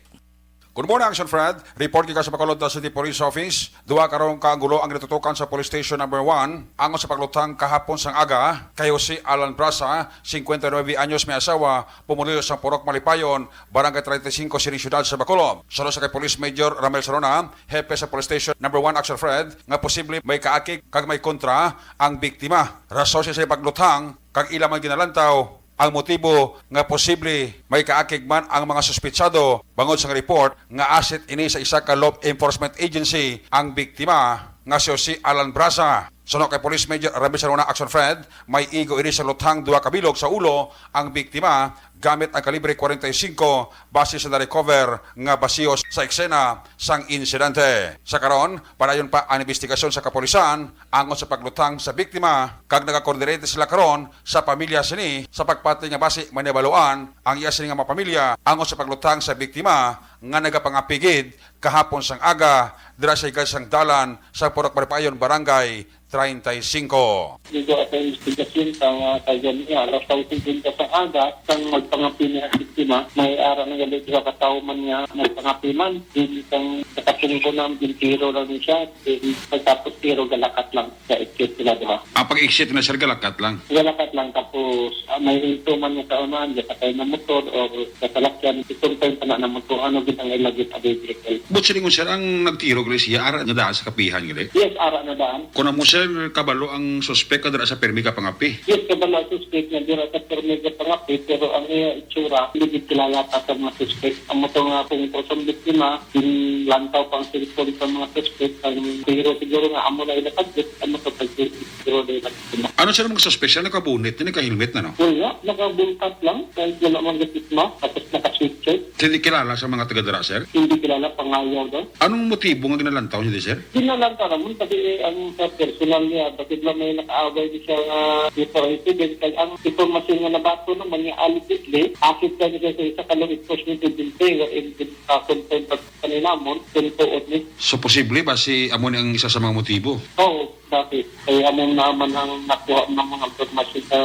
Good morning, Action Fred. Report gikan sa Bacolod City Police Office. Duha karon ka anggulo ang ginatutokan sa Police Station Number One angon sa paglutang kahapon sang aga kay Jose Alan Brasa, singkwenta y nuebe anyos, may asawa, pumuluyo sang Purok Malipayon, Barangay treinta y cinco, Siring Syudad sa Bacolod. Suno sa kay Police Major Ramel Sarona, hepe sa Police Station Number One, Action Fred, nga posible may kaakig kag may kontra ang biktima. Rason sa iyang paglutang kag ila man ginalantaw ang motibo nga posible may kaakig man ang mga suspitsado, bangod sang report nga asit ini sa isa ka law enforcement agency ang biktima nga si Jose Alan Brasa. Suno kay Police Major Ramil Sarona, Action Fred, may igo ini sa luthang duha ka bilog sa ulo ang biktima gamit ang kalibre kwarenta y singko base sa na-recover nga basiyo sa eksena sang insidente. Sa karon, padayon pa ang investigasyon sa kapulisan angon sa paglutang sa biktima, kag nagakoordinate sila karon sa pamilya sini sa pagpati nga basi may nabaluan ang iya sini nga mga pamilya angon sa paglutang sa biktima nga nagapangapigid kahapon sang aga dira sa higas sang dalan sa Purok Malipayon, Barangay treinta y cinco. Dito sa investigasyon sa mga kaigan niya, alas sais cincuenta sa aga, sang magpangapi niya ang biktima, may ara na gali duha ka tawo man nga nagpangapi man, din sang nakapungko na, din tiro lang siya, din pagtapos tiro galakat lang sa exit sila diha. Ah, pag-exit na, sir, galakat lang? Galakat lang, tapos ah, may hinto man niya sa unahan, gasakay na motor or kasalakyan, itong time pa na na motor, ano gid ang ilagit sa vehicle. But silingon, sir, ang nagtiro gali siya, ara na daan sa kapihan gali? Yes, ara na daan. Kuno mo, sir, kabalo ang suspek nga dira sa pirmi ka pangapi? Yes, kabalo ang suspek nga dira sa pirmi ka pangapi, pero ang iya itsura, hindi gid kilala pa sa mga suspek. Ang motor nga kung person biktima, ginlantaw pa ang cellphone sa mga suspek, ang tiro siguro nga amo na ila pagkit, ang motor pagkit. Pero di na sila. Ano sila mga suspek? Sila naka-bonnet na, naka-helmet na, no? Wala, nakabungkat lang. Kahit wala man gapit mo, tapos naka-sweatshirt. Hindi kilala sa mga taga dira, sir? Hindi kilala, pangayaw daw. Anong motibo nga ginalantaw niyo, sir? Ginalantaw naman kasi eh, ang sa personal niya, bakit lang may nakaaway di siya nga before incident, kaya ang impormasyon nga nabato naman niya, allegedly, akit ka niya sa isa ka law enforcement agency, wherein din kakontent pag kaninamon, kung tuod ni. So, posible ba si amo ni ang isa sa mga motibo? Oo. Bakit? Kaya amo naman ang nakuha ng mga impormasyon sa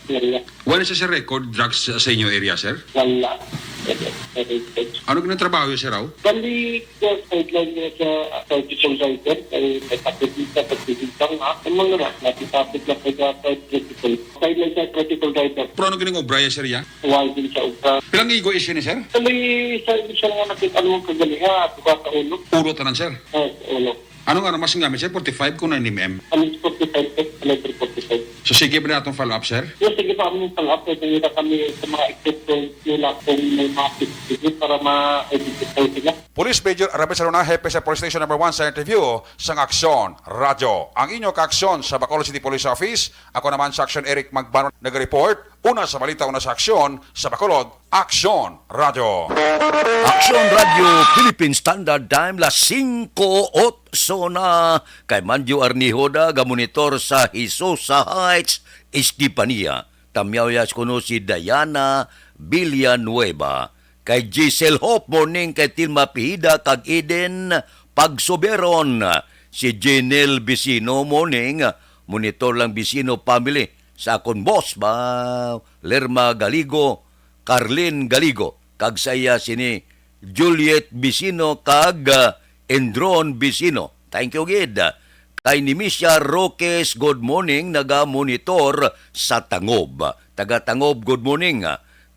area. Wala siya sa record drugs sa inyo area, sir? Wala. Ano ginatrabaho niya, sir, aw? Bali, sa sideline niya sa, ah, tricycle rider, kay may kapitita, pagpipintang na, ang mga rat, nakitapit lang kay sa tricycle. Sideline sa tricycle rider. Pero ano ganing obra niya, sir, ya? Wala din sa obra. Pilang igo issue ni, sir? Bali, sa isa nga nakita mo kagaliha, duha ka ulo. Ulo tanan, sir? Oo, ulo. Ano nga, mas gamit, sir? Forty-five kung nine M M? Ano, forty-five, sir? Caliber forty-five. So, sige ba na atong follow-up, sir? Yes, sige pa, among follow-up, sir. Nangita kami sa mga exit points nila kung may mga C C T V para ma-identify sila. Police Major Rafael Salona, hepe sa Police Station Number One, sa interview sang Aksyon Radyo. Ang inyo kaaksyon sa Bacolod City Police Office, ako naman sa Aksyon Eric Magbanwa nag-report. Una sa balita, una sa aksyon, sa Bacolod, Aksyon Radyo. Aksyon Radyo Philippine Standard Time, las singko otso na. Kay Manjo Arnihoda, gamonitor sa Hisosa Heights, Estefanía. Tamyaw ya kuno si Diana Villanueva. Kay Giselle Hope, morning. Kay Tilma Pihida kag Eden Pagsuberon. Si Jenel Vicino, morning. Monitor lang Vicino family. Sa akon boss ba, Lerma Galigo, Carlin Galigo, kag sa iya sini Juliet Vicino kag, ah, Endron Vicino. Thank you gid. Kay Nimisia Roques, good morning, naga-monitor sa Tangob. Taga Tangob, good morning.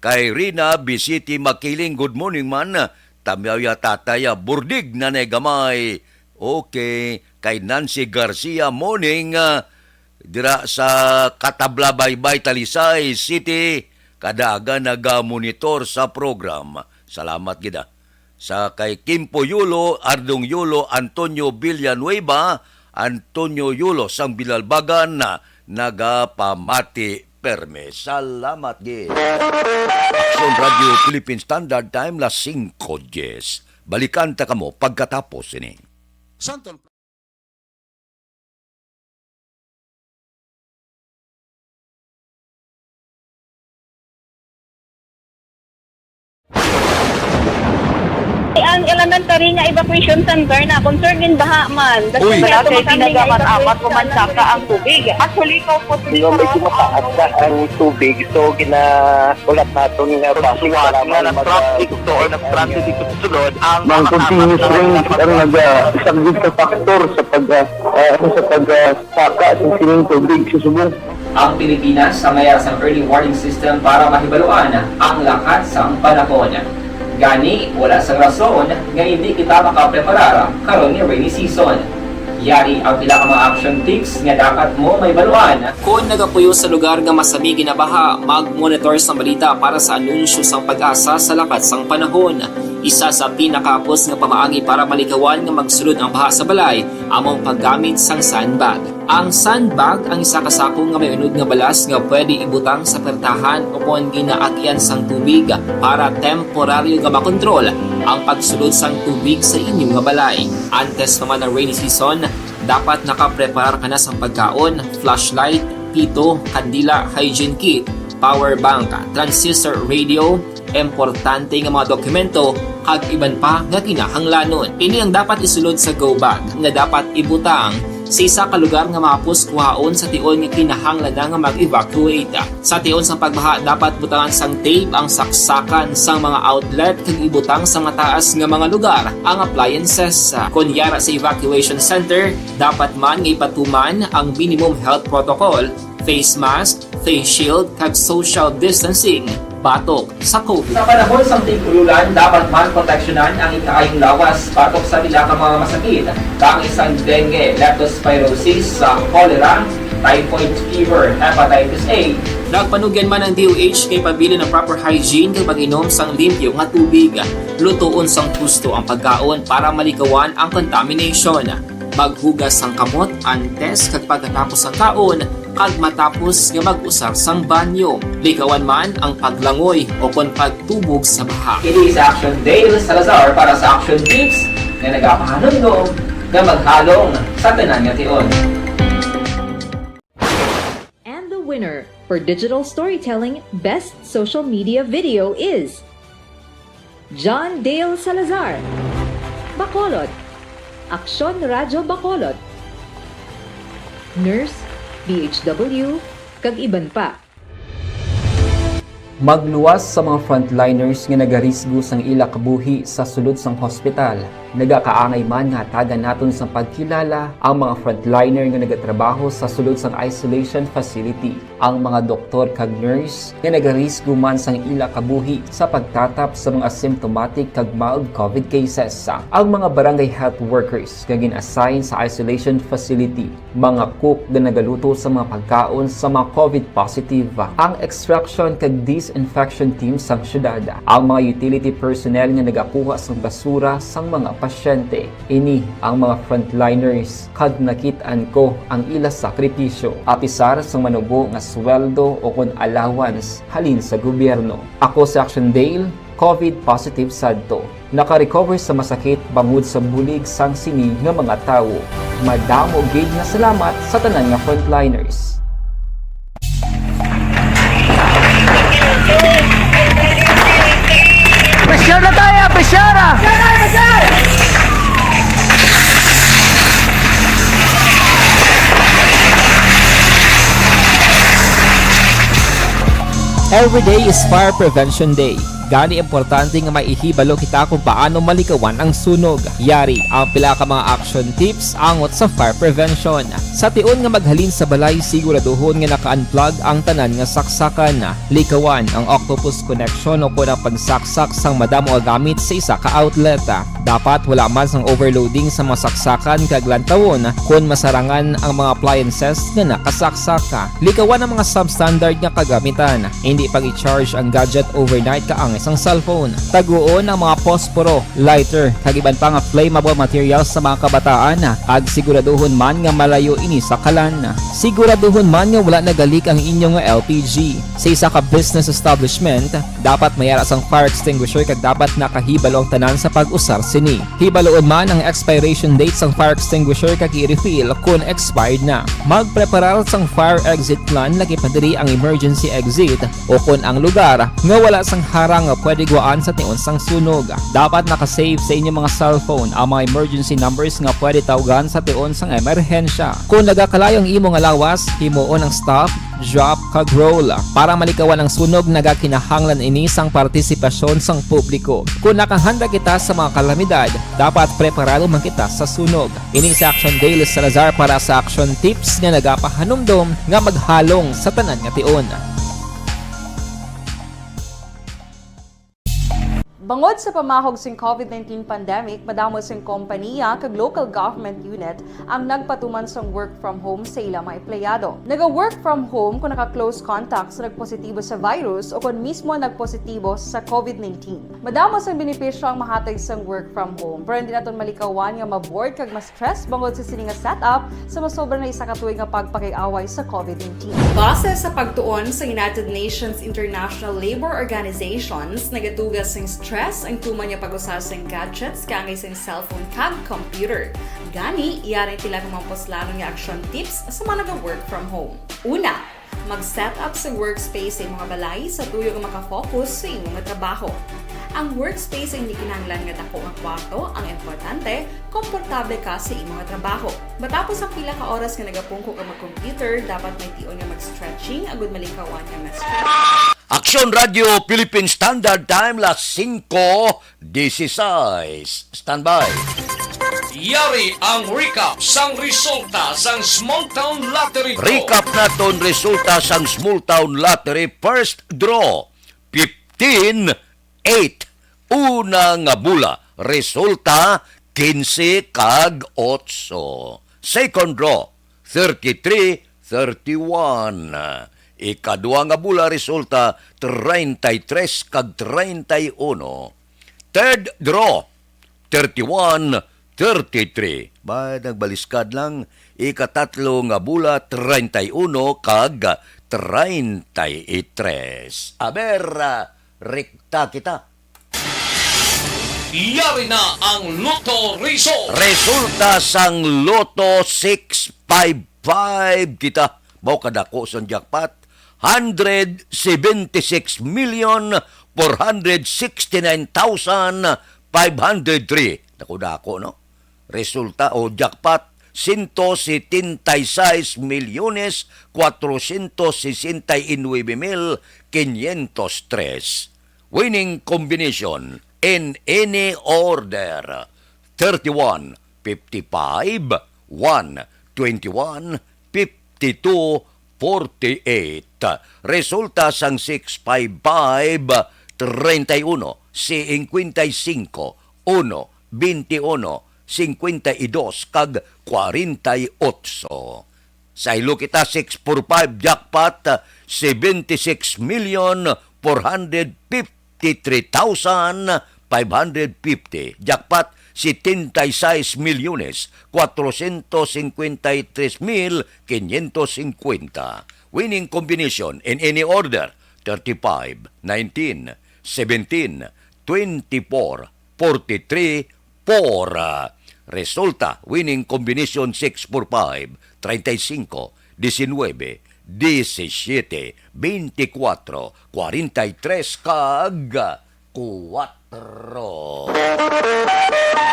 Kay Rina Bisiti Makiling, good morning man. Tamyaw ya tatay, ah, burdig na nay gamay. Okay. Kay Nancy Garcia, morning, ah, dira sa Katablabaybay, Talisay City, kadaagan naga-monitor sa program. Salamat gid, ah. Sa kay Kimpo Yulo, Ardong Yulo, Antonio Villanueva, Antonio Yulo sang Bilalbagan, ah, nagapamati Permi, salamat gid. Aksyon Radio Philippine Standard Time, las singko diyes. Balikan ta kamo pagkatapos sini. Santon. Ang elementary nga evacuation center na concern din baha man. Uy. Wala kay pinagamat-amat ko man saka ang tubig. Actually, ko po. Hindi, medyo mataas na ang tubig. So, gina-, ulat naton nga base nga mag-, nag-transit dito sa sulod ang mga continuous rains ang naga-, isang big factor sa pag-, ah, ah, ano, sa pag-, ah, saka sa sining tubig sa subong. Ang Pilipinas ang mayara sang early warning system para mahibaluan ang lakat sang panahon. Gani, wala sang rason nga hindi kita makapreparar karon nga rainy season. Yari ang pila ka mga action tips nga dapat mo mahibaluan. Kon nagapuyo sa lugar nga masami ginabaha, mag-monitor sang balita para sa anunsyo sang PAGASA sa lakat sang panahon. Isa sa pinakahapos nga pamaagi para malikawan nga magsulod ang baha sa balay amo ang paggamit sang sandbag. Ang sandbag ang isa ka sako nga may unod nga balas nga pwede ibutang sa pertahan o kon ginaagian sang tubig para temporaryo nga makontrol ang pagsulod sang tubig sa inyo nga balay. Antes pa man ang rainy season, dapat nakapreparar ka na sang pagkaon, flashlight, pito, kandila, hygiene kit, power bank, transistor radio, importante nga mga dokumento, kag iban pa nga kinahanglanon. Ini ang dapat isulod sa go bag nga dapat ibutang sa isa ka lugar nga mahapos kuhaon sa tion nga kinahanglan na nga mag-evacuate. Sa tion sang pagbaha, dapat butangan sang tape ang saksakan sang mga outlet kag ibutang sa mataas nga mga lugar ang appliances. Kon yara sa evacuation center, dapat man nga ipatuman ang minimum health protocol, face mask, face shield, kag social distancing batok sa COVID. Sa panahon sang tig-ululan, dapat man proteksyonan ang ikaayong lawas batok sa pila ka mga masakit, kaangay sang dengue, leptospirosis, sa cholera, typhoid fever, hepatitis A. Nagpanugyan man ang D O H kay pabilin ang proper hygiene kag pag-inom sang limpyo nga tubig. Lutoon sang husto ang pagkaon para malikawan ang contamination. Maghugas sang kamot antes kag pagkatapos sang kaon kag matapos nga mag-usar sang banyo. Likawan man ang paglangoy o kon pagtubog sa baha. Ini si Action Dale Salazar para sa Action Tips nga nagapahanumdom nga maghalong sa tanan nga tion. And the winner for digital storytelling best social media video is John Dale Salazar, Bacolod, Aksyon Radyo Bacolod, Nurse, D H W, kag iban pa. Magluwas sa mga frontliners nga nagarisgo sang ila kabuhi sa sulod sang hospital. Nagakaangay man nga hatagan naton sang pagkilala ang mga frontliner nga nagatrabaho sa sulod sang isolation facility, ang mga doktor kag nurse nga nagarisgo man sang ila kabuhi sa pagtatap sa mga symptomatic kag mild COVID cases, ang mga barangay health workers nga gin-assign sa isolation facility, mga cook nga nagaluto sa mga pagkaon sa mga COVID positive, ang extraction kag disinfection team sang syudad, ang mga utility personnel nga nagakuha sang basura sang mga pasyente. Ini ang mga frontliners, kag nakit-an ko ang ila sakripisyo, apisar sang manubo nga sweldo o kon allowance halin sa gobyerno. Ako si Action Dale, COVID positive sadto. Naka-recover sa masakit bangod sa bulig sang sini nga mga tawo. Madamo gid nga salamat sa tanan nga frontliners. Pressure na tayo! Pressure! Every day is Fire Prevention Day. Gani, importante nga maihibalo kita kung paano malikawan ang sunog. Yari ang pila ka mga action tips angot sa fire prevention. Sa tion nga maghalin sa balay, siguraduhon nga naka-unplug ang tanan nga saksakan. Likawan ang octopus connection o kon ang pagsaksak sang madamo nga gamit sa isa ka outlet. Dapat wala man sang overloading sa mga saksakan kag lantawon kon masarangan ang mga appliances nga nakasaksak. Likawan ang mga substandard nga kagamitan. Indi pag-i-charge ang gadget overnight kaangay sang cellphone. Taguon ang mga posporo, lighter, kag iban pa nga flammable materials sa mga kabataan, kag siguraduhon man nga malayo ini sa kalan. Siguraduhon man nga wala nagalik ang inyo nga L P G. Sa isa ka business establishment, dapat may ara sang fire extinguisher kag dapat nakahibalo ang tanan sa pag-usar sini. Hibaluon man ang expiration date sang fire extinguisher kag i-refill kon expired na. Magpreparar sang fire exit plan, lagi pa diri ang emergency exit, o kon ang lugar nga wala sang harang nga pwede guwaan sa tion sang sunog. Dapat naka-save sa inyo mga cellphone ang mga emergency numbers nga pwede tawgan sa tion sang emerhensya. Kung nagakalayo ang imo nga lawas, himuon ang stop, drop, kag roll. Para malikawan ang sunog, nagakinahanglan ini sang partisipasyon sang publiko. Kung nakahanda kita sa mga kalamidad, dapat preparado man kita sa sunog. Ini si Action Dale Salazar para sa Action Tips nga nagapahanumdom nga maghalong sa tanan nga tion. Bangod sa pamahog sing covid nineteen pandemic, madamo sing kompaniya kag local government unit ang nagpatuman sang work from home sa ila mga empleyado. Naga-work from home kung naka-close contact sa nagpositibo sa virus o kon mismo nagpositibo sa covid nineteen. Madamo sang benepisyo ang mahatag sang work from home, pero hindi naton malikawan nga ma-bored kag ma-stress bangod sa sini nga setup sa masobra na isa ka tuig nga pagpakig-away sa covid nineteen. Base sa pagtuon sa United Nations International Labour Organizations, nagatuga sing stress ang tuman nga pag-usa sing gadgets kaangay sing cellphone kag computer. Gani, yari ang pila ka mga puslanon nga action tips sa mga naga-work from home. Una, mag-set up sa workspace sa imong balay sa tuyo nga makafocus sa imong trabaho. Ang workspace ay hindi kinahanglan nga dako nga kwarto, ang importante, komportable ka sa imong trabaho. Matapos ang pila ka oras nga nagapungko ka mag-computer, dapat may tion nga mag-stretching agud malikawan nga ma-stretch. Aksyon Radyo Philippine Standard Time, las singko dieciséis. Standby. Yari ang recap sang resulta sang Small Town Lottery Draw. Recap naton resulta sang Small Town Lottery first draw, fifteen eight. Una nga bula, resulta quince kag otso. Second draw, thirty-three thirty-one. Ikadua nga bula, resulta treinta y tres kag treinta y uno. Third draw, thirty-one thirty-three. Ba, nagbaliskad lang. Ikatatlo nga bula, treinta y uno kag treinta y tres. Aber, ah, rekta kita. Yari na ang Lotto Result. Resulta sang Lotto six five five kita. Mao kadako sang jackpot, hundred seventy-six million four hundred sixty-nine thousand five hundred three. Dako-dako, no? Resulta o jackpot, ciento setenta y seis millones cuatrocientos sesenta y nueve mil quinientos tres. Winning combination in any order, thirty-one, fifty-five, one, twenty-one, fifty-two, forty-eight. Resulta sang six five five, treinta y uno, cincuenta y cinco, uno, veintiuno, cincuenta y dos, kag cuarenta y ocho. Saylo kita, six four five jackpot, seventy-six million four hundred fifty-three thousand five hundred fifty. Jackpot, setenta y seis milyones cuatrocientos cincuenta y tres mil quinientos cincuenta. Winning combination in any order, thirty-five, nineteen, seventeen, twenty-four, forty-three, four. Resulta, winning combination six four five, treinta y cinco, diecinueve, diecisiete, veinticuatro, cuarenta y tres, kag kuwatro.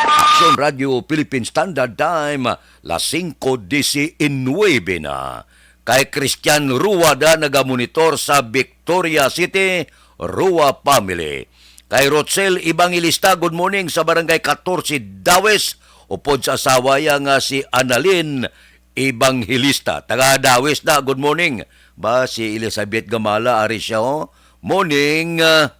Aksyon Radyo Philippine Standard Time, las singko diecinueve na. Kay Christian Ruada nagamonitor sa Victoria City, Rua family. Kay Rochelle Evangelista, good morning, sa Barangay Katorse, Dawis, upod sa asawa iya nga si Annalyn Evangelista. Taga Dawis na, good morning. Ba, si Elizabeth Gamala, ari siya, oh. Morning, ah,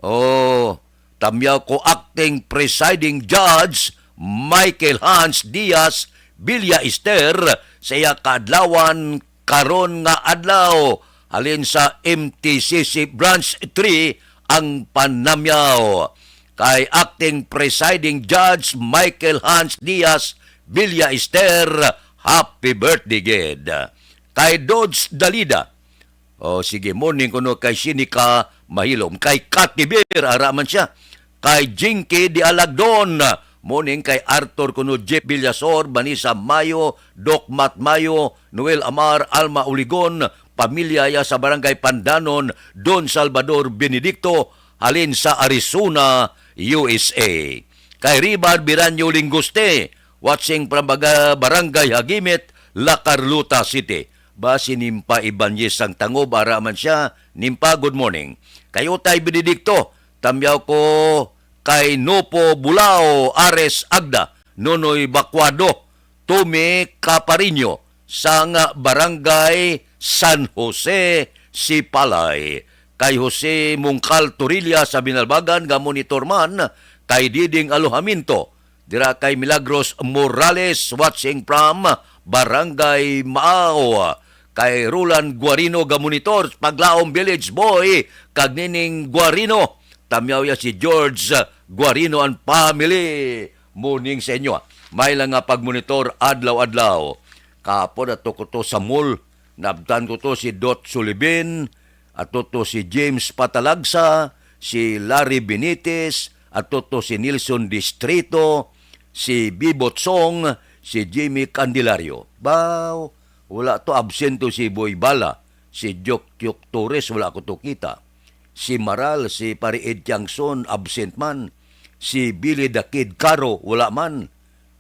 oh, tamyaw ko, Acting Presiding Judge Michael Hans Diaz Villa Ester, sa iya kaadlawan karon nga adlaw, halin sa M T C C Branch three, ang panamyaw. Kay Acting Presiding Judge Michael Hans Diaz Villa Ester, happy birthday gid. Kay Dodge Dalida, o sige, morning kuno kay Sinica Mahilom. Kay Kati Beer, ara man siya. Kay Jinky Di Alagdon, morning kay Arthur kuno Jeff Villasor, Vanessa Mayo, Doc Matt Mayo, Noel Amar, Alma Uligon, pamilya ya sa Barangay Pandanon, Don Salvador Benedicto, halin sa Arizona, U S A. Kay Ribar Biranyo Linguste, watching from Baga-, Barangay Hagimit, La Carlota City. Ba si Nimpa Ibanez ang tangob, ara man siya. Nimpa, good morning. Kay Utay Benedicto, tamyaw ko kay Nopo Bulao, Ares Agda, Nonoy Bacuado, Tommy Caparinho sang Barangay San Jose, Sipalay. Kay Jose Mungkal Torilla sa Binalbagan nga monitor man, kay Diding Alojamiento, dira kay Milagros Morales, watching from Barangay Maaw, kay Roland Guarino nga monitor, Paglaom Village Boy, kag Nining Guarino, tamyaw ya si George Guarino and family. Morning sa inyo. May lang nga pagmonitor adlaw-adlaw. Kahapon ato ko to sa mall. Nabtan ko to si Dot Sulibin, ato to si James Patalagsa, si Larry Benitez, ato to si Nelson Distrito, si Bibot Song, si Jimmy Candelario. Baw, wala to absent to si Boy Bala, si Jok Jok Torres, wala ko to kita. Si Maral, si Pare Ed Tiangson, absent man. Si Billy the Kid Caro, wala man.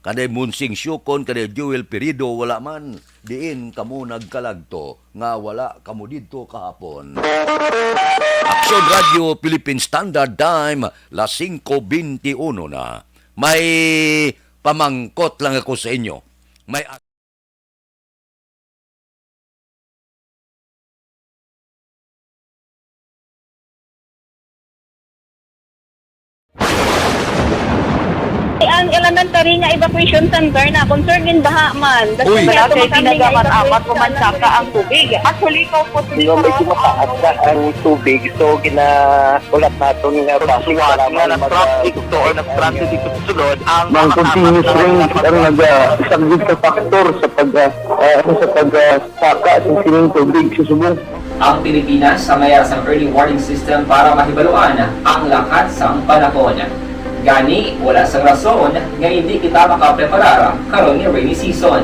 Kanay Monsing Siukon, kanay Joel Pirido, wala man. Diin kamo nagkalagto nga wala kamo didto kahapon? Aksyon Radio Philippine Standard Time, las singko benti uno na. May pamangkot lang ako sa inyo. May Ang elementary nga evacuation center na concern gin baha man. Uy. Malaki, tinaga man amat mo man saka ang tubig. Actually, ko po. Di ba, medyo mataas na ang tubig, so ginahulat naton nga basi nga mag- nag-transit dito sa sulod ang mga continuous rain ang nagasaglit sa factor sa pag, ah, ah, sa pag, ah, saka sa sining tubig sa subong. Ang Pilipinas sa mayar sang early warning system para mahibaluan ang lakat sang panahon. Gani, wala sang rason nga hindi kita makapreparar karon nga rainy season.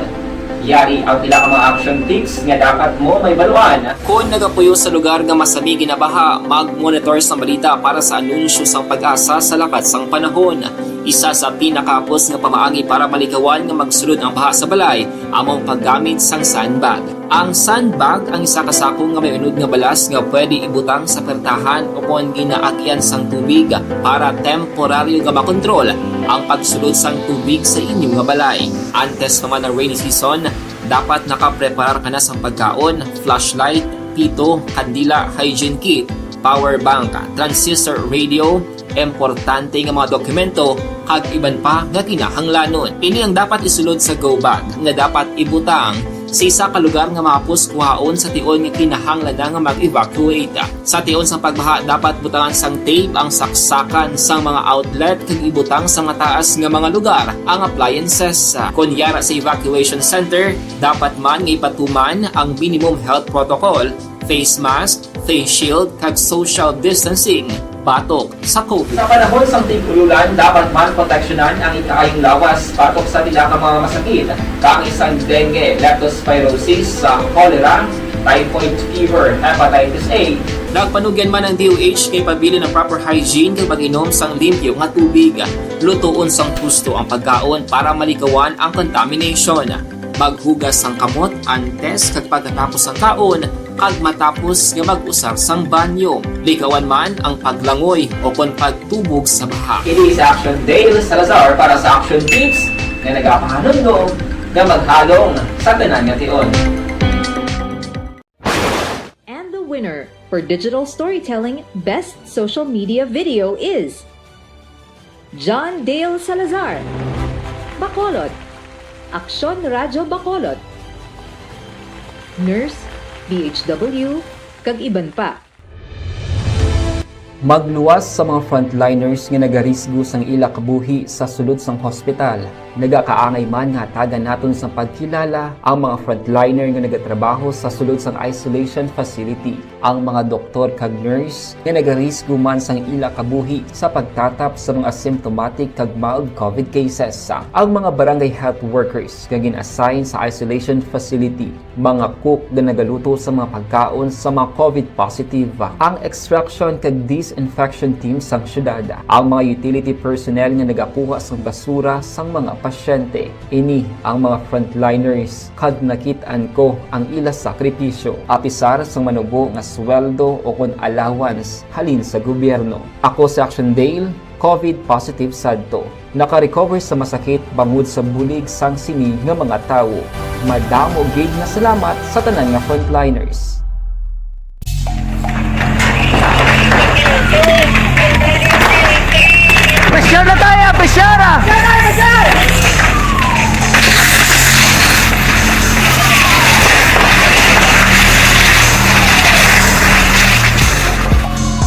Yari ang pila ka mga action tips nga dapat mo mahibaluan. Kon nagapuyo sa lugar nga masami ginabaha, mag-monitor sang balita para sa anunsyo sang PAGASA sa lakat sang panahon. Isa sa pinakahapos nga pamaagi para malikawan nga magsulod ang baha sa balay amo ang paggamit sang sandbag. Ang sandbag ang isa ka sako nga may unod nga balas nga pwede ibutang sa pertahan o kon ginaagian sang tubig para temporaryo nga makontrol ang pagsulod sang tubig sa inyo nga balay. Antes pa man ang rainy season, dapat nakapreparar ka na sang pagkaon, flashlight, pito, kandila, hygiene kit, power bank, transistor radio, importante nga mga dokumento, kag iban pa nga kinahanglanon. Ini ang dapat isulod sa go bag nga dapat ibutang sa isa ka lugar nga mahapos kuhaon sa tion nga kinahanglan na nga mag-evacuate. Sa tion sang pagbaha, dapat butangan sang tape ang saksakan sang mga outlet kag ibutang sa mataas nga mga lugar ang appliances. Kon yara sa evacuation center, dapat man nga ipatuman ang minimum health protocol, face mask, face shield, kag social distancing batok sa COVID. Sa panahon sang tig-ululan, dapat man proteksyonan ang ikaayong lawas batok sa pila ka mga masakit, kaangay sang dengue, leptospirosis, sa cholera, typhoid fever, hepatitis A. Nagpanugyan man ang D O H kay pabilin ang proper hygiene kag pag-inom sang limpyo nga tubig. Lutoon sang husto ang pagkaon para malikawan ang contamination. Maghugas sang kamot antes kag pagkatapos sang kaon, kag matapos nga mag-usar sang banyo. Likawan man ang paglangoy o kon pagtubog sa baha. Ini si Action Dale Salazar para sa Action Tips nga nagapahanumdom nga maghalong sa tanan nga tion. And the winner for digital storytelling best social media video is John Dale Salazar, Bacolod, Aksyon Radyo Bacolod, Nurse, D H W, kag iban pa. Magluwas sa mga frontliners nga nagarisgo sang ila kabuhi sa sulod sang hospital. Nagakaangay man nga hatagan naton sang pagkilala ang mga frontliner nga nagatrabaho sa sulod sang isolation facility, ang mga doktor kag nurse nga nagarisgo man sang ila kabuhi sa pagtatap sa mga asymptomatic kag mild COVID cases, ang mga barangay health workers nga gin-assign sa isolation facility, mga cook nga nagaluto sa mga pagkaon sa mga COVID positive, ang extraction kag disinfection team sang syudad, ang mga utility personnel nga nagakuha sang basura sang mga pasyente. Ini ang mga frontliners kag nakit-an ko ang ila sakripisyo, apisar sang manubo nga sweldo o kon allowance halin sa gobyerno. Ako si Action Dale, COVID positive sadto. Naka-recover sa masakit bangod sa bulig sang sini nga mga tawo. Madamo gid nga salamat sa tanan nga frontliners. Pressure na tayo! Pressure na!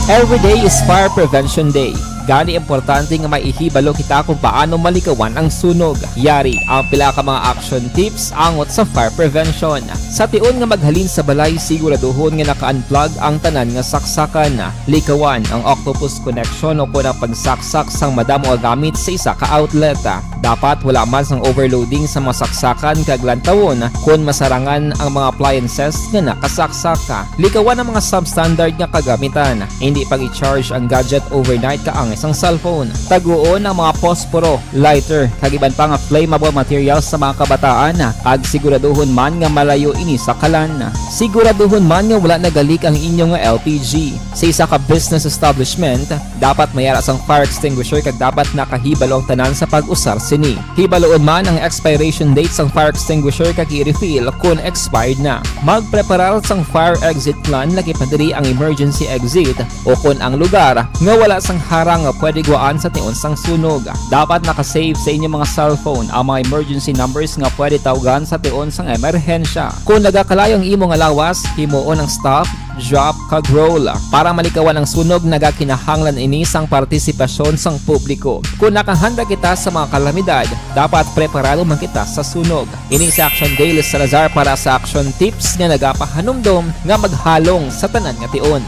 Every day is Fire Prevention Day. Gani, importante nga may ihibalo kita kung paano malikawan ang sunog. Yari ang pila ka mga action tips angot sa fire prevention. Sa tion nga maghalin sa balay, siguraduhon nga naka-unplug ang tanan nga saksakan. Likawan ang octopus connection o kon ang pagsaksak sang madamo nga gamit sa isa ka outlet. Dapat wala man sang overloading sa mga saksakan kag lantawon kon masarangan ang mga appliances nga nakasaksak. Likawan ang mga substandard nga kagamitan. Hindi pag-i-charge ang gadget overnight kaangay sang cellphone. Taguon ang mga posporo, lighter, kag iban pa nga flammable materials sa mga kabataan, kag siguraduhon man nga malayo ini sa kalan. Siguraduhon man nga wala nagalik ang inyo nga L P G. Sa isa ka business establishment, dapat may ara sang fire extinguisher kag dapat nakahibalo ang tanan sa pag-usar sini. Hibaloon man ang expiration date sang fire extinguisher kag i-refill kon expired na. Magpreparar sang fire exit plan, lakip na diri ang emergency exit o kon ang lugar nga wala sang harang nga pwede gwaan sa tion sang sunog. Dapat naka-save sa inyo mga cellphone ang mga emergency numbers nga pwede tawgan sa tion sang emerhensya. Kon nagakalayo ang imo nga lawas, himuon ang stop, drop, kag roll. Para malikawan ang sunog, nagakinahanglan ini sang partisipasyon sang publiko. Kon nakahanda kita sa mga kalamidad, dapat preparado man kita sa sunog. Ini si Action Dale Salazar para sa Action Tips nga nagapahanumdom nga maghalong sa tanan nga tion.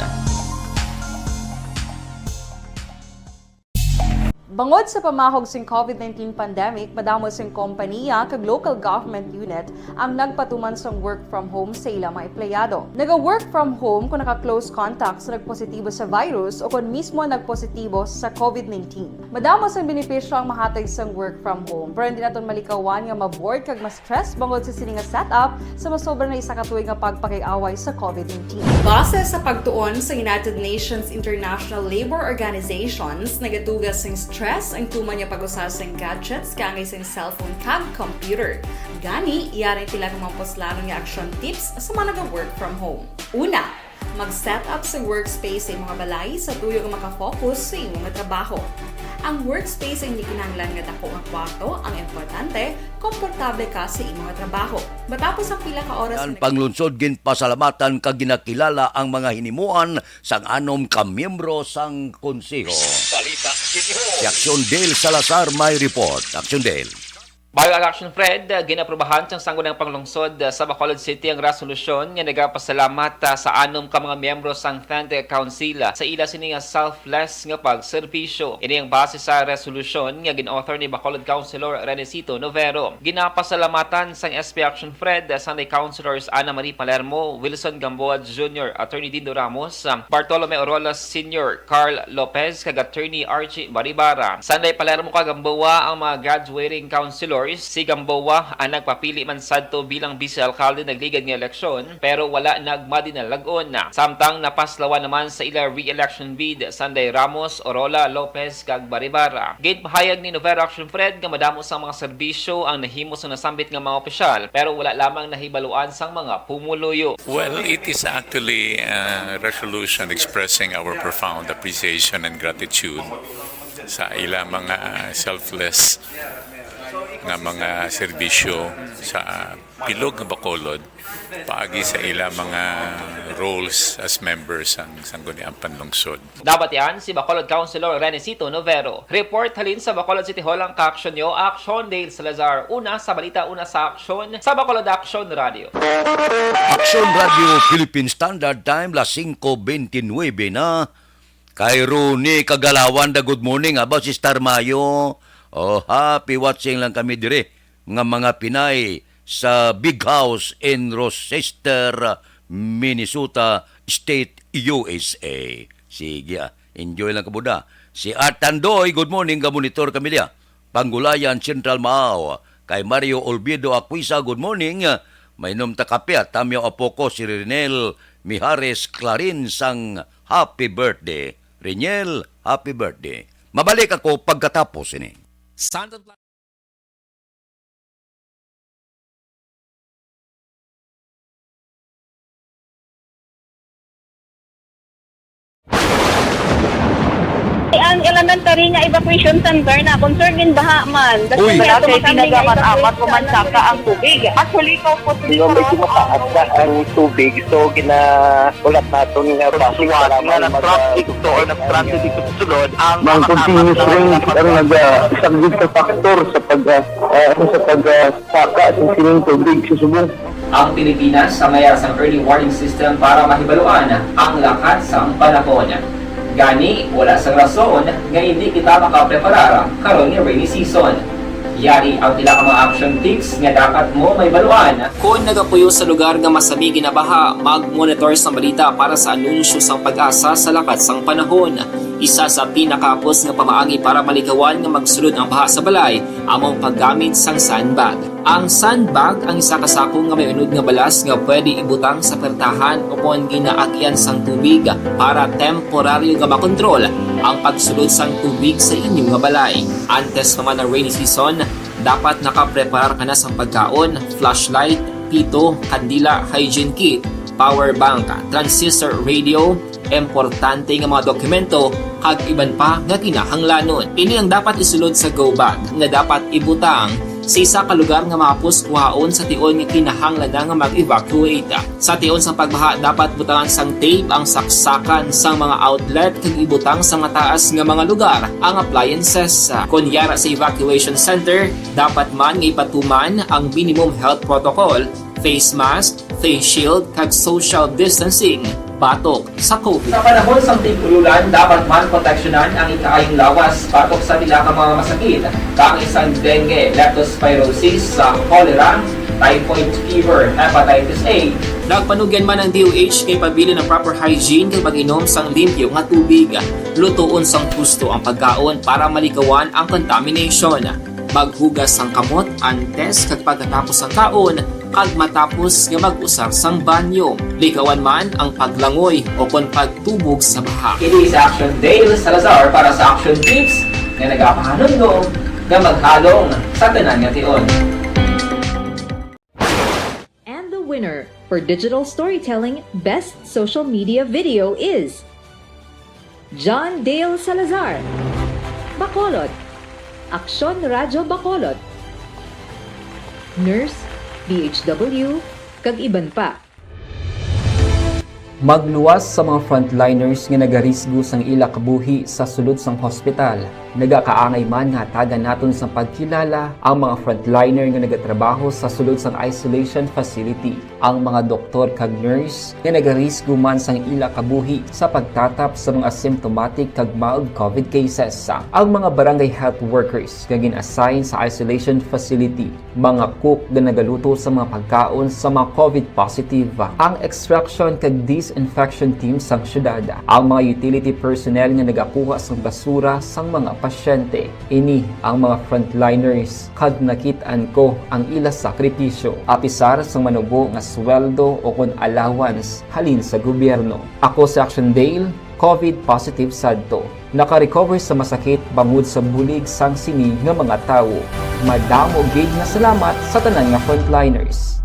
Bangod sa pamahog sing COVID nineteen pandemic, madamo sing kompanya kag local government unit ang nagpatuman sang work from home sa ila mga empleyado. Naga-work from home kung naka-close contact sa nagpositibo sa virus o kon mismo nagpositibo sa COVID nineteen. Madamo sang benepisyo ang mahatag sang work from home, pero hindi naton malikawan nga ma-bored kag ma-stress bangod sa sini nga setup sa masobra na isa ka tuig nga pagpakig-away sa COVID nineteen. Base sa pagtuon sa United Nations International Labour Organizations, nagaduga sing stress ang tuman nga pag-usa sing gadgets kaangay sing cellphone kag computer. Gani, yari ang pila ka mga puslanon nga action tips sa mga naga-work from home. Una, mag-set up sa workspace sa imong balay sa tuyo nga makafocus sa imong trabaho. Ang workspace ang hindi kinahanglan nga dako nga kwarto, ang importante, komportable ka sa imong trabaho. Matapos ang pila ka oras Ang nga nag- panglungsod ginpasalamatan kag ginakilala ang mga hinimuan sang anom ka miyembro sang konseho. Balita City Hall. Si Action Dale Salazar may report. Action Dale. Bago ang Action Fred, ah, ginaprobahan sang Sangguniang Panglungsod, ah, sa Bacolod City ang resolusyon nga nagapasalamat, ah, sa anom ka mga miyembro sang Thantic Council, ah, sa ila sini nga selfless nga pagserbisyo. Ini ang base sa resolusyon nga gin-author ni Bacolod Councilor Renesito Novero. Ginapasalamatan sang S P Action Fred, ah, sang Councilors Ana Marie Palermo, Wilson Gamboa Junior, Attorney Dindo Ramos, ah, Bartolome Orolas Senior, Carl Lopez, kag Attorney Archie Baribara. Sanday Palermo kag Gamboa ang mga graduating councilors. Si Gamboa ang nagpapili man sadto bilang vice alkalde nagligad nga eleksyon, pero wala nagmadinalag-on. Samtang napaslawan naman sa ila re-election bid, Sanday Ramos, Orola, Lopez, kag Baribara. Ginpahayag ni Novero Action Fred nga madamo sang mga serbisyo ang nahimo sa nasambit nga mga opisyal, pero wala lamang nahibaluan sang mga pumuluyo. Well, it is actually a resolution expressing our profound appreciation and gratitude sa ila mga selfless nga mga serbisyo sa bilog nga Bacolod paagi sa ila mga roles as members sang Sangguniang Panlungsod. Dapat yan si Bacolod Councilor Renesito Novero. Report halin sa Bacolod City Hall ang ka-aksyon nyo, Aksyon Dale Salazar. Una sa balita, una sa aksyon, sa Bacolod Aksyon Radio. Aksyon Radio Philippine Standard Time, las singko bente nuebe na. Kay Ronnie Kagalawan, da, good morning. Aba, Sister Mayo. Oh, happy watching lang kami dire, nga mga Pinay sa Big House in Rochester, Minnesota State, U S A. Sige, ah, enjoy lang kamo da. Si Art Tandoy, good morning, ga-monitor kami diya. Panggulayan, Central Mao. Kay Mario Olvido Aquisa, good morning. Mainom ta kape, Tamyo Apoco, si Renel Mijares Clarin sang happy birthday. Reniel, happy birthday. Mabalik ako pagkatapos ini. Santo Pla- Ang elementary nga evacuation center na concern din baha man. Uy. Wala kay tinaga man amat o mansaka ang tubig. Actually, ikaw po, Sino may kumataas na ang tubig, so ginahulat naton nga basi nga para nag-traffic to or nag-traffic dito sa sulod, ang Mang continuous rain ang naga-, isa gid ka factor sa pag, ah, ah, sa pag, ah, saka sa sining tubig sa subong. Ang Pilipinas sa mayar sang early warning system para mahibaluan ang lakat sang panahon. Gani, wala sang rason nga hindi kita makapreparar karon nga rainy season. Yari ang pila ka mga action tips nga dapat mo mahibaluan. Kon nagapuyo sa lugar nga masami ginabaha, mag-monitor sang balita para sa anunsyo sang PAGASA sa lakat sang panahon. Isa sa pinakahapos nga pamaagi para malikawan nga magsulod ang baha sa balay amo ang paggamit sang sandbag. Ang sandbag ang isa ka sako nga may unod nga balas nga pwede ibutang sa pertahan o kon ginaagian sang tubig para temporaryo nga makontrol ang pagsulod sang tubig sa inyo nga balay. Antes pa man ang rainy season, dapat nakapreparar ka na sang pagkaon, flashlight, pito, kandila, hygiene kit, power bank, transistor radio, importante nga mga dokumento, kag iban pa nga kinahanglanon. Ini ang dapat isulod sa go bag nga dapat ibutang sa isa ka lugar nga mahapos kuhaon sa tion nga kinahanglan na nga mag-evacuate. Sa tion sang pagbaha, dapat butangan sang tape ang saksakan sang mga outlet kag ibutang sa mataas nga mga lugar ang appliances. Kon yara sa evacuation center, dapat man nga ipatuman ang minimum health protocol, face mask, face shield, kag social distancing batok sa COVID. Sa panahon sang tig-ululan, dapat man proteksyonan ang ikaayong lawas batok sa pila ka mga masakit, kaangay sang dengue, leptospirosis, sa cholera, typhoid fever, hepatitis A. Nagpanugyan man ang D O H kay pabilin ang proper hygiene kag pag-inom sang limpyo nga tubig. Lutoon sang husto ang pagkaon para malikawan ang contamination. Maghugas sang kamot antes kag pagkatapos sang kaon, kag matapos nga mag-usar sang banyo. Likawan man ang paglangoy o kon pagtubog sa baha. Ini si Action Dale Salazar para sa Action Tips nga nagapahanumdom nga maghalong sa tanan nga tion. And the winner for Digital Storytelling Best Social Media Video is John Dale Salazar, Bacolod, Aksyon Radyo Bacolod, Nurse, D H W, kag iban pa. Magluwas sa mga frontliners nga nagarisgo sang ila kabuhi sa sulod sang hospital. Nagakaangay man nga hatagan naton sang pagkilala ang mga frontliner nga nagatrabaho sa sulod sang isolation facility, ang mga doktor kag nurse nga nagarisgo man sang ila kabuhi sa pagtatap sa mga asymptomatic kag mild COVID cases, ang mga barangay health workers nga gin-assign sa isolation facility, mga cook nga nagaluto sa mga pagkaon sa mga COVID positive, ang extraction kag disinfection team sang syudad, ang mga utility personnel nga nagakuha sang basura sang mga pasyente. Ini ang mga frontliners, kag nakit-an ko ang ila sakripisyo, apisar sang manubo nga sweldo o kon allowance halin sa gobyerno. Ako si Action Dale, COVID positive sadto. Naka-recover sa masakit bangod sa bulig sang sini nga mga tawo. Madamo gid nga salamat sa tanan nga frontliners.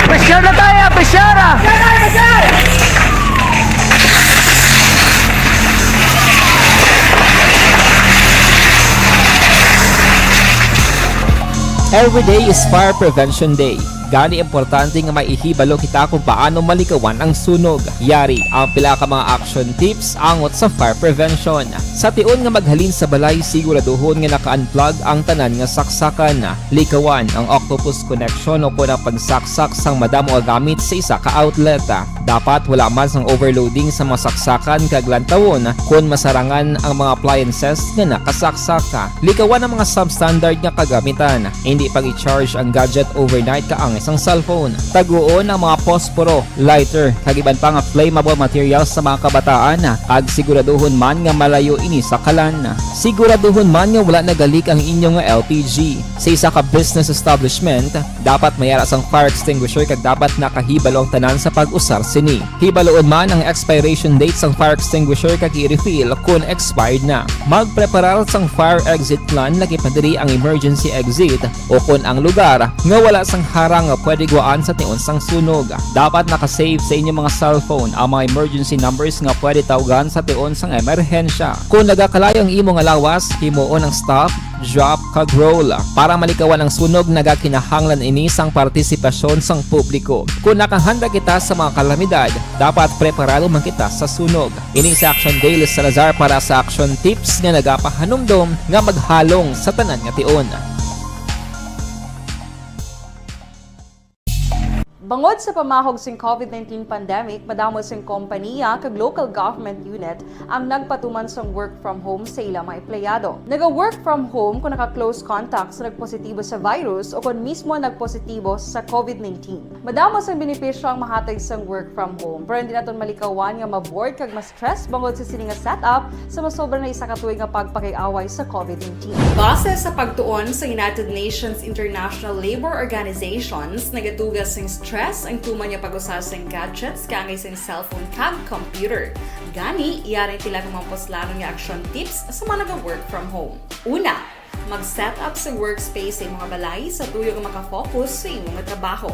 Pressure na tayo! Pressure na! Every day is Fire Prevention Day. Gani, importante nga may ihibalo kita kung paano malikawan ang sunog. Yari ang pila ka mga action tips angot sa fire prevention. Sa tion nga maghalin sa balay, siguraduhon nga naka-unplug ang tanan nga saksakan. Likawan ang octopus connection o kon ang pagsaksak sang madamo nga gamit sa isa ka outlet. Dapat wala man sang overloading sa mga saksakan kag lantawon kon masarangan ang mga appliances nga nakasaksak. Likawan ang mga substandard nga kagamitan. Hindi pag-i-charge ang gadget overnight kaangay sang cellphone. Taguon ang mga posporo, lighter, kag iban pa nga flammable materials sa mga kabataan, kag siguraduhon man nga malayo ini sa kalan. Siguraduhon man nga wala nagalik ang inyo nga L P G. Sa isa ka business establishment, dapat may ara sang fire extinguisher kag dapat nakahibalo ang tanan sa pag-usar sini. Hibaloon man ang expiration date sang fire extinguisher kag i-refill kon expired na. Magpreparar sang fire exit plan, lakip na diri ang emergency exit o kon ang lugar nga wala sang harang nga pwede gwaan sa tion sang sunog. Dapat naka-save sa inyo mga cellphone ang mga emergency numbers nga pwede tawgan sa tion sang emerhensya. Kon nagakalayo ang imo nga lawas, himuon ang stop, drop, kag roll. Para malikawan ang sunog, nagakinahanglan ini sang partisipasyon sang publiko. Kon nakahanda kita sa mga kalamidad, dapat preparado man kita sa sunog. Ini si Action Daily Salazar para sa Action Tips nga nagapahanumdom nga maghalong sa tanan nga tion. Bangod sa pamahog sing COVID nineteen pandemic, madamo sing kompaniya kag local government unit ang nagpatuman sang work from home sa ila mga empleyado. Naga-work from home kung naka-close contact sa nagpositibo sa virus o kon mismo nagpositibo sa COVID nineteen. Madamo sang benepisyo ang mahatag sang work from home, pero hindi naton malikawan nga ma-bored kag ma-stress bangod sa sini nga setup sa masobra na isa ka tuig nga pagpakig-away sa COVID nineteen. Base sa pagtuon sa United Nations International Labor Organizations, nagatuga sing stress ang tuman nga pag-usa sing gadgets kaangay sing cellphone kag computer. Gani, yari ang pila ka mga puslanon nga action tips sa mga naga-work from home. Una, mag-set up sa workspace sa imong balay sa tuyo nga makafocus sa imong trabaho.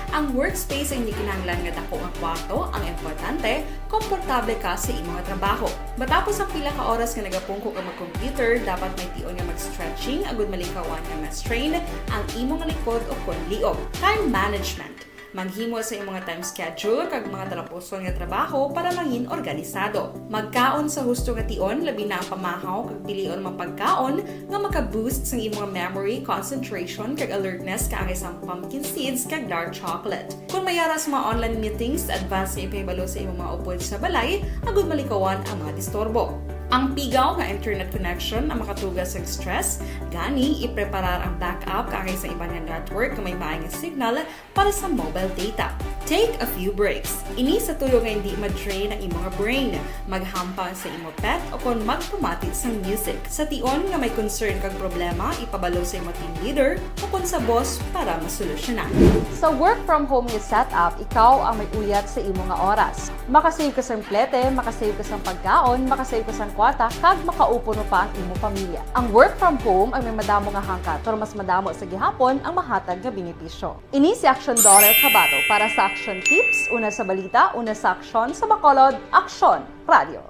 Ang workspace ay hindi kinahanglan nga dako nga kwarto, ang importante, komportable ka sa imong trabaho. Matapos ang pila ka oras nga nagapungko ka mag-computer, dapat may tion nga mag-stretching agud malikawan nga ma-strain ang imong likod o kon liog. Time management. Maghimo sa imong time schedule kag mga talapuson nga trabaho para mangin organisado. Magkaon sa husto nga tion, labi na ang pamahaw kag pilion mga pagkaon nga maka-boost sang imong memory, concentration, kag alertness kaangay sang pumpkin seeds kag dark chocolate. Kon may ara sa mga online meetings, advance nga ipahibalo sa imong mga upod sa balay agud malikawan ang mga disturbo. Ang pigaw nga internet connection ang makatuga sang stress, gani ipreparar ang backup kaangay sa iban nga network nga may maayo nga signal para sa mobile data. Take a few breaks. Ini sa tuyo nga hindi ma-drain ang imo nga brain. Maghampang sa imo pet o kon magpamati sang music. Sa tion nga may concern kag problema, ipabalo sa imo team leader o kon sa boss para masolusyonan. Sa work from home nga setup, ikaw ang may uyat sa imo nga oras. Makasave ka sang plete, makasave ka sang pagkaon, makasave ka sang kwarta, kag makaupo pa ang imo pamilya. Ang work from home ang may madamo nga hangkat, pero mas madamo sa gihapon ang mahatag nga benepisyo. Ini si Action Daughter Kabato para sa Action Tips, una sa balita, una sa aksyon, sa Bacolod, Aksyon Radio.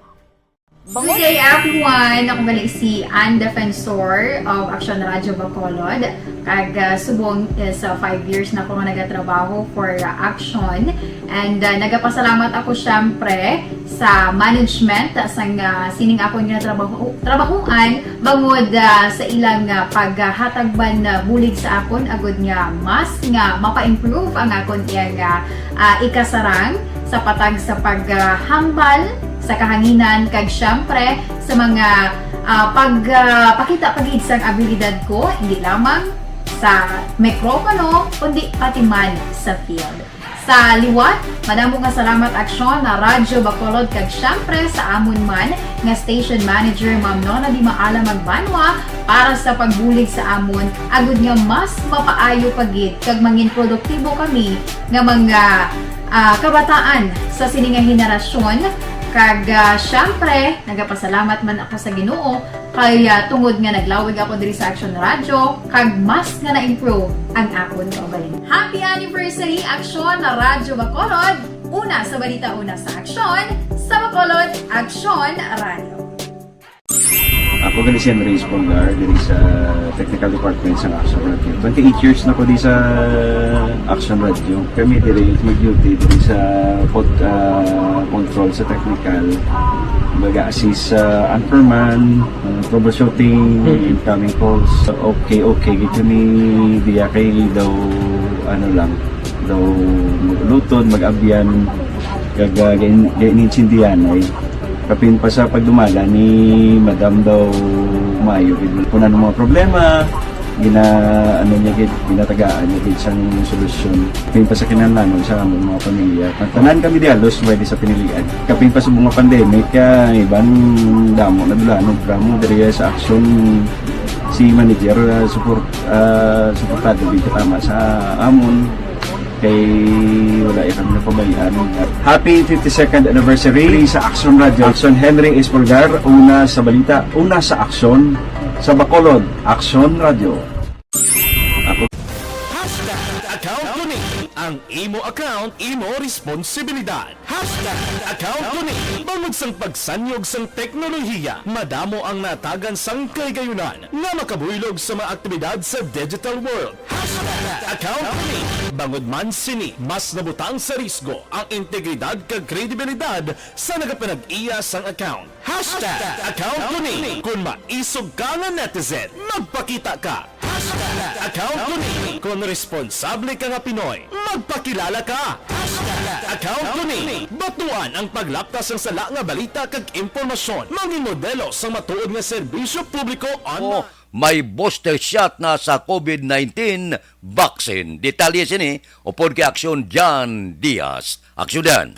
Good day, everyone. Ako gali si Ann Defensor of Action Radio Bacolod. Kag, ah, subong is, ah, five years na ako nga nagatrabaho for, ah, Action. And, ah, nagapasalamat ako, syempre, sa management, ah, sang, ah, sining akon nga trabaho, trabahuan, bangod, ah, sa ilang, ah, paghatag man, ah, bulig sa akon, agud nga mas nga mapa-improve ang akon iyang, ah, ah, ikasarang sa patag sa paghambal sa kahanginan, kag syempre sa mga, ah, pag, ah, pakita pa gid sang abilidad ko, hindi lamang sa mikropono, kundi pati man sa field. Sa liwat, madamo nga salamat, Aksyon, na Radyo Bacolod, kag syempre sa amon man nga station manager, Ma'am Nona Di Maala Magbanwa, para sa pagbulig sa amon, agud nga mas mapaayo pa gid kag mangin produktibo kami nga mga, ah, kabataan sa sini nga henerasyon. Kag, ah, syempre, nagapasalamat man ako sa Ginoo kay, ah, tungod nga naglawig ako diri sa Action Radio, kag mas nga na-improve ang akon kaugalingon. Happy anniversary, Action Radyo Bacolod! Una sa balita, una sa aksyon, sa Bacolod, Action Radio. Ang Ako gali si Henry Espolgar, diri sa technical department sa Action Radio. Twenty-eight years na ko di sa Action Radio. Kami diri mag-duty diri sa pod-, ah, control sa technical. Mag-assist sa anchorman, ah, troubleshooting, incoming calls. Okay, okay, gid kami diya kay daw, ano lang, daw mag-ulutod, mag-abyan, kag, ah, gain-, gainintindihan ay. Kapin pa sa pagdumala ni Madam daw maayo gid. Kung ano mga problema, gina-, ano niya gid, ginatagaan niya gid sang solusyon. Kapin pa sa kinahanglanon sa among mga pamilya. Ang tanan kami di halos pwede sa pinilian. Kapin pa sa mga pandemic, ah, iban damo na dula, ano, drama diri sa Action si manager, ah, support, ah, suportado gid katama sa amon. Kay wala ya kami napabayaan. Happy fifty-second anniversary sa Action Radio. Action Henry Espolgar, una sa balita, una sa aksyon, sa Bacolod, Action Radio. Ako Hashtag account ko ni. Ang imo account, imo responsibilidad. Hashtag account ko ni. Bangod sang pagsanyog sang teknolohiya, madamo ang natagan sang kahigayunan nga makabuylog sa mga aktibidad sa digital world. Hashtag account ko ni. Bangod man sini, mas nabutang sa risgo ang integridad kag kredibilidad sa nagapanag-iya sang account. Hashtag account ko ni. Kung maisog ka nga netizen, magpakita ka. Hashtag account ko ni. Kung responsable ka nga Pinoy, magpakilala ka. Hashtag account ko ni. Batuan ang paglapta sang sala nga balita kag impormasyon. Mangin modelo sang matuod nga serbisyo publiko online. May booster shot na sa COVID nineteen vaccine. Detalye sini upod kay Aksyon John Diaz. Aksyon, Dan.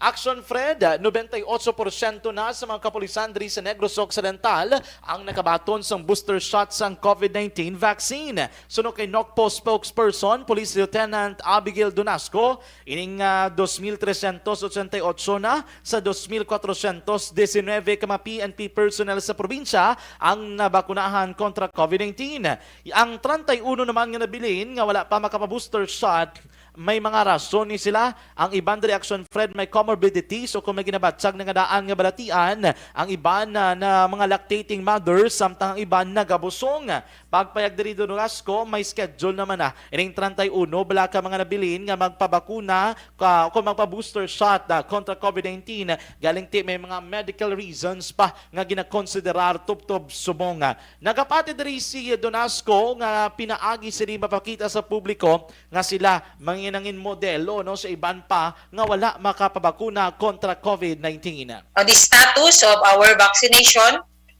Action Fred, nobenta y otso porsyento na sa mga kapulisan diri sa Negros Occidental ang nakabaton sang booster shot sang COVID nineteen vaccine. Suno kay NOCPO spokesperson, Police Lieutenant Abigail Donasco, ining, ah, dos mil trescientos ochenta y ocho na sa dos mil kwatrosyentos disinuybe ka mga P N P personnel sa probinsya ang nabakunahan kontra COVID nineteen. Ang treinta y uno naman nga nabilin nga wala pa makapa-booster shot, may mga rason ni sila. Ang iban diri, Action Fred, may comorbidities o kung may ginabatyag na nga daan nga balatian. Ang iban na, na mga lactating mothers, samtang ang iban nagabusong. Pagpayag diri, Don Rasco, may schedule naman na ining treinta y uno bala ka mga nabilin nga magpabakuna ka, o kung magpa-booster shot, ah, kontra COVID nineteen. Galing ti may mga medical reasons pa nga ginakonsiderar tubtob subong. Nagapati diri si Donasco nga pinaagi sini mapakita sa publiko nga sila manginangin modelo, no, sa iban pa nga wala makapabakuna kontra COVID nineteen. On the status of our vaccination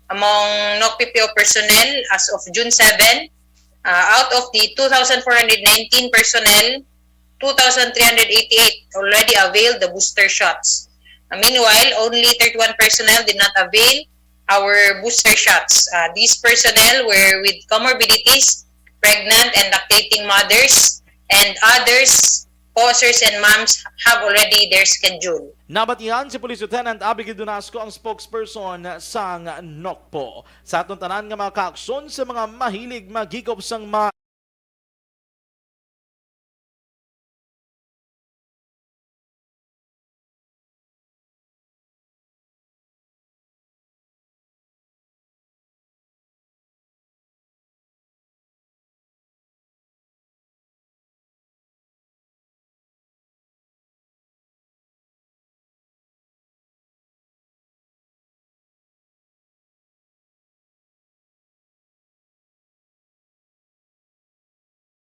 among NOCPPO personnel as of June seven, uh, out of the two thousand four hundred nineteen personnel, two thousand three hundred eighty-eight already availed the booster shots. Uh, meanwhile, only thirty-one personnel did not avail our booster shots. Uh, these personnel were with comorbidities, pregnant and lactating mothers, and others, posers and moms have already their schedule. Nabatian si Police Lieutenant Abigail Donasco, ang spokesperson sang NOCPPO. Sa aton tanan nga mga kaaksyon, sa mga mahilig maghigop sang ma-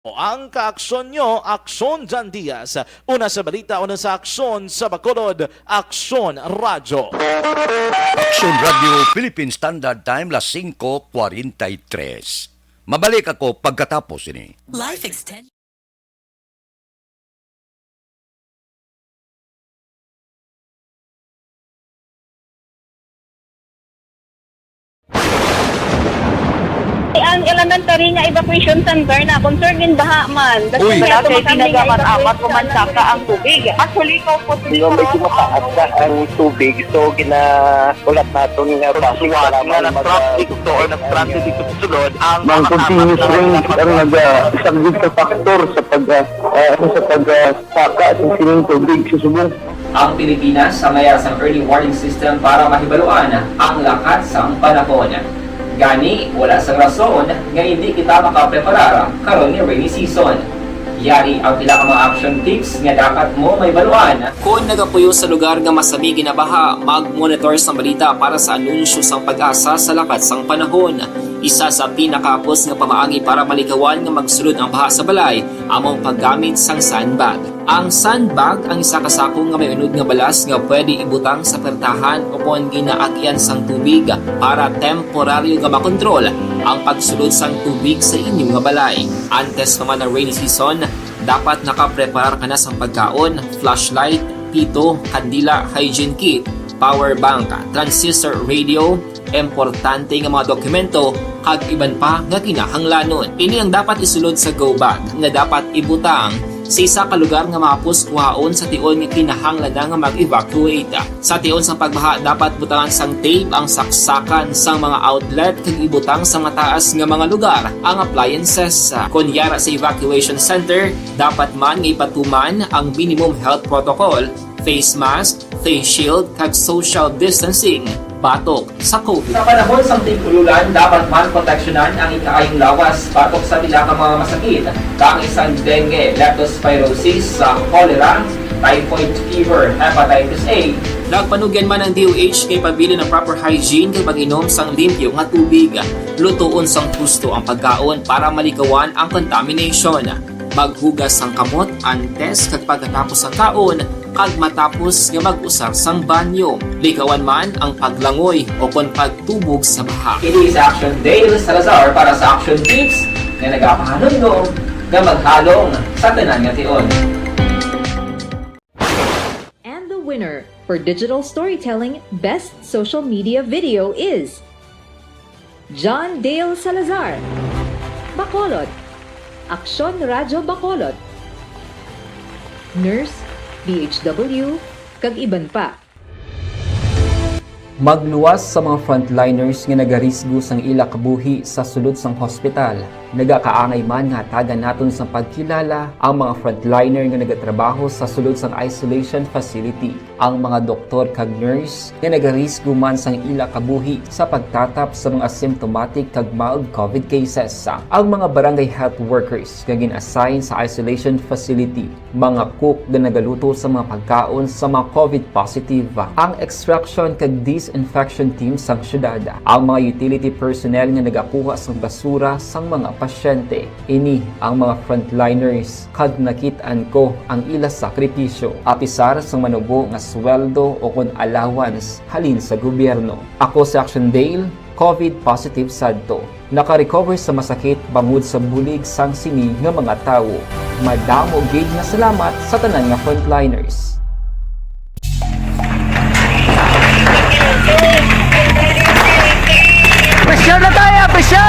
O ang kaaksyon nyo, Aksyon John Diaz. Una sa balita, una sa aksyon sa Bacolod, Aksyon Radyo. Aksyon Radyo Philippine Standard Time, las singko kwarenta y tres. Mabalik ako pagkatapos ini. Life extension. Ang elementary nga evacuation center na concern din baha man. Uy. Wala kay tinaga man amat ko man saka ang tubig. Actually, ko po. Di ba may tumataas na ang tubig? So, gina-, ulat naton nga base nga nag-traffic to or nag-transit dito sa sulod, ang mga continuous rain ang nagasagdod sa factor sa pag, ah, ah, sa pag, ah, saka sa sining tubig sa subong. Ang Pilipinas ang may sang early warning system para mahibaluan ang lakat sang panahon. Gani, wala sang rason nga hindi kita makapreparar karon nga rainy season. Yari ang pila ka mga action tips nga dapat mo mahibaluan. Kon nagapuyo sa lugar nga masami ginabaha, mag-monitor sang balita para sa anunsyo sang PAGASA sa lakat sang panahon. Isa sa pinakahapos nga pamaagi para malikawan nga magsulod ang baha sa balay amo ang paggamit sang sandbag. Ang sandbag ang isa ka sako nga may unod nga balas nga pwede ibutang sa pertahan ukon ginaagian sang tubig para temporaryo nga makontrol ang pagsulod sang tubig sa inyo nga balay. Antes pa man ang rainy season, dapat nakapreparar ka na sang pagkaon, flashlight, pito, kandila, hygiene kit, power bank, transistor radio, importante nga mga dokumento, kag iban pa nga kinahanglanon. Ini ang dapat isulod sa go bag nga dapat ibutang sa isa ka lugar nga mahapos kuhaon sa tion nga kinahanglan na nga mag-evacuate. Sa tion sang pagbaha, dapat butangan sang tape ang saksakan sang mga outlet kag ibutang sa mataas nga mga lugar ang appliances. Kon yara sa evacuation center, dapat man nga ipatuman ang minimum health protocol, face mask, face shield, kag social distancing batok sa COVID. Sa panahon sang tig-ululan, dapat man proteksyonan ang ikaayong lawas batok sa pila ka mga masakit, kaangay sang dengue, leptospirosis, sa cholera, typhoid fever, hepatitis A. Nagpanugyan man ang D O H nga ipabilin ang proper hygiene kag pag-inom sang limpyo nga tubig. Lutoon sang husto ang pagkaon para malikawan ang contamination. Maghugas sang kamot antes kag pagkatapos sang kaon kag matapos nga mag-usar sang banyo. Likawan man ang paglangoy o kon pagtubog sa baha. Ini si Action Dale Salazar para sa Action Tips nga nagapahanumdom nga maghalong sa tanan nga tion. And the winner for digital storytelling best social media video is John Dale Salazar, Bacolod, Aksyon Radyo Bacolod, Nurse, D H W, kag iban pa. Magluwas sa mga frontliners nga nagarisgo sang ila kabuhi sa sulod sang hospital. Nagakaangay man nga hatagan naton sang pagkilala ang mga frontliner nga nagatrabaho sa sulod sang isolation facility, ang mga doktor kag nurse nga nagarisgo man sang ila kabuhi sa pagtatap sa mga asymptomatic kag mild COVID cases, ang mga barangay health workers nga gin-assign sa isolation facility, mga cook nga nagaluto sa mga pagkaon sa mga COVID positive, ang extraction kag disinfection team sang syudad, ang mga utility personnel nga nagakuha sang basura sang mga pasyente. Ini ang mga frontliners kag nakit-an ko ang ila sakripisyo. Apisar sang manubo nga sweldo o kon allowance halin sa gobyerno. Ako si Action Dale, COVID positive sadto. Naka-recover sa masakit bangod sa bulig sang sini nga mga tawo. Madamo gid nga salamat sa tanan nga frontliners. Pressure na tayo! Pressure!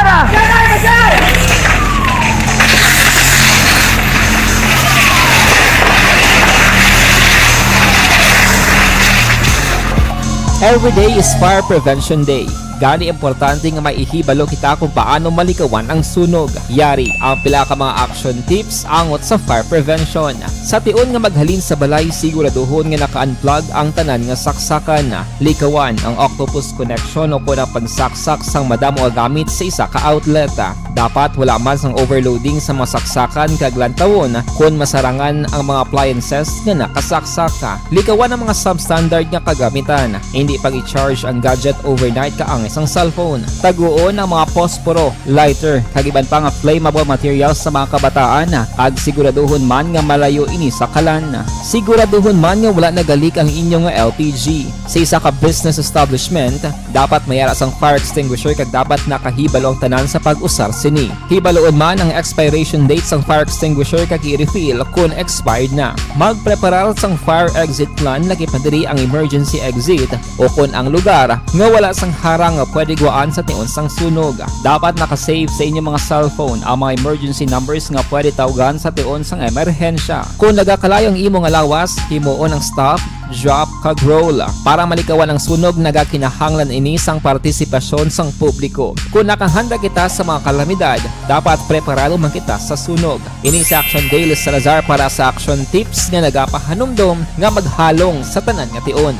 Every day is Fire Prevention Day. Gani importante nga maihibalo kita kung paano malikawan ang sunog. Yari ang pila ka mga action tips angot sa fire prevention. Sa tion nga maghalin sa balay, siguraduhon nga naka-unplug ang tanan nga saksakan. Likawan ang octopus connection o kon ang pagsaksak sang madamo nga gamit sa isa ka outlet. Dapat wala man sang overloading sa mga saksakan kag lantawon kon masarangan ang mga appliances nga nakasaksak. Likawan ang mga substandard nga kagamitan. Indi pag-i-charge ang gadget overnight kaangay sang cellphone. Taguon ang mga posporo, lighter, kag iban pa nga flammable materials sa mga kabataan, kag siguraduhon man nga malayo ini sa kalan. Siguraduhon man nga wala nagalik ang inyo nga L P G. Sa isa ka business establishment, dapat may ara sang fire extinguisher kag dapat nakahibalo ang tanan sa pag-usar sini. Hibaluon man ang expiration date sang fire extinguisher kag i-refill kon expired na. Magpreparar sang fire exit plan, lakip na diri ang emergency exit o kon ang lugar nga wala sang harang nga pwede guwaan sa tion sang sunog. Dapat naka-save sa inyo mga cellphone ang mga emergency numbers nga pwede tawgan sa tion sang emerhensya. Kon nagakalayo ang imo nga lawas, himuon ang stop, drop, kag roll. Para malikawan ang sunog, nagakinahanglan ini sang partisipasyon sang publiko. Kon nakahanda kita sa mga kalamidad, dapat preparado man kita sa sunog. Ini si Action Dale Salazar para sa Action Tips nga nagapahanumdom nga maghalong sa tanan nga tion.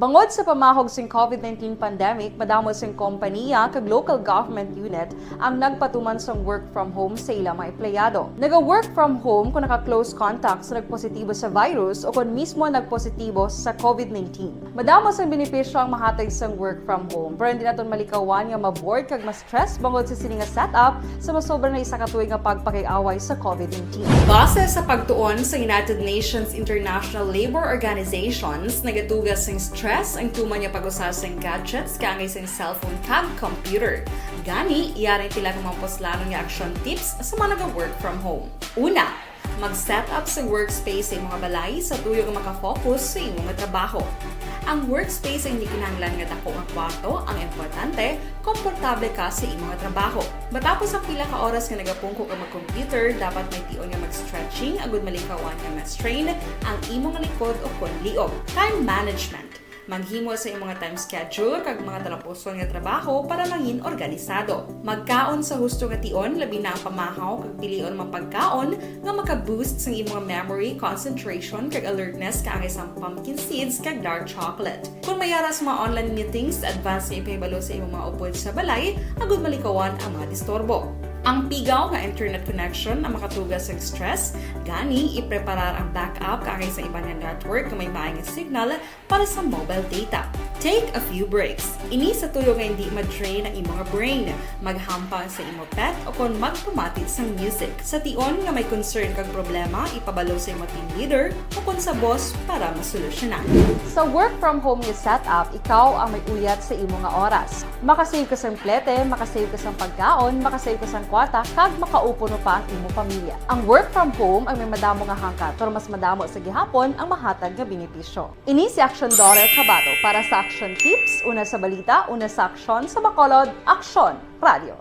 Bangod sa pamahog sing covid nineteen pandemic, madamo sing kompaniya kag local government unit ang nagpatuman sang work from home sa ila mga empleyado. Naga-work from home kung naka-close contact sa nagpositibo sa virus o kon mismo nagpositibo sa covid nineteen. Madamo sang benepisyo ang mahatag sang work from home, pero hindi naton malikawan nga ma-bored kag ma-stress bangod sa sini nga setup sa masobra na isa ka tuig nga pagpakig-away sa covid nineteen. Base sa pagtuon sa United Nations International Labour Organizations, nagatuga sing stress ang tuman nga pag-usa sing gadgets kaangay sing cellphone kag computer. Gani, yari ang pila ka mga puslanon nga action tips sa mga naga-work from home. Una, mag-set up sa workspace sa imong balay sa tuyo nga makafocus sa imo nga trabaho. Ang workspace ay hindi kinahanglan nga dako nga kwarto, ang importante, komportable ka sa imo nga trabaho. Matapos ang pila ka oras nga nagapungko ka mag-computer, dapat may tion nga mag-stretching agud malikawan nga ma-strain ang imo nga likod o kon liog. Time management. Maghimo sa imong nga time schedule kag mga talapuson nga trabaho para mangin organisado. Magkaon sa husto nga tion, labi na ang pamahaw kag pilion mga pagkaon nga maka-boost sang imong memory, concentration, kag alertness kaangay sang pumpkin seeds kag dark chocolate. Kon may ara sa mga online meetings, advance nga ipahibalo sa imong mga upod sa balay agud malikawan ang mga disturbo. Ang pigaw nga internet connection ang makatuga sa stress, gani ipreparar ang backup kaangay sa iban nga network nga may maay nga signal para sa mobile data. Take a few breaks. Ini sa tuyo nga hindi ma-drain ang imong brain. Maghampang sa imo pet o kon magpamati sang music. Sa tion nga may concern kag problema, ipabalo sa imo team leader o kon sa boss para masolusyonan. Sa work from home nga setup, ikaw ang may uyat sa imo nga oras. Makasave ka sang plete, makasave ka sang pagkaon, makasave ka sang kwarta, kag makaupod pa ang imo pamilya. Ang work from home ang may madamo nga hangkat, pero mas madamo sa gihapon ang mahatag nga benepisyo. Ini si Action Daughter Kabato para sa Action Tips, una sa balita, una sa aksyon, sa Bacolod, Aksyon Radio.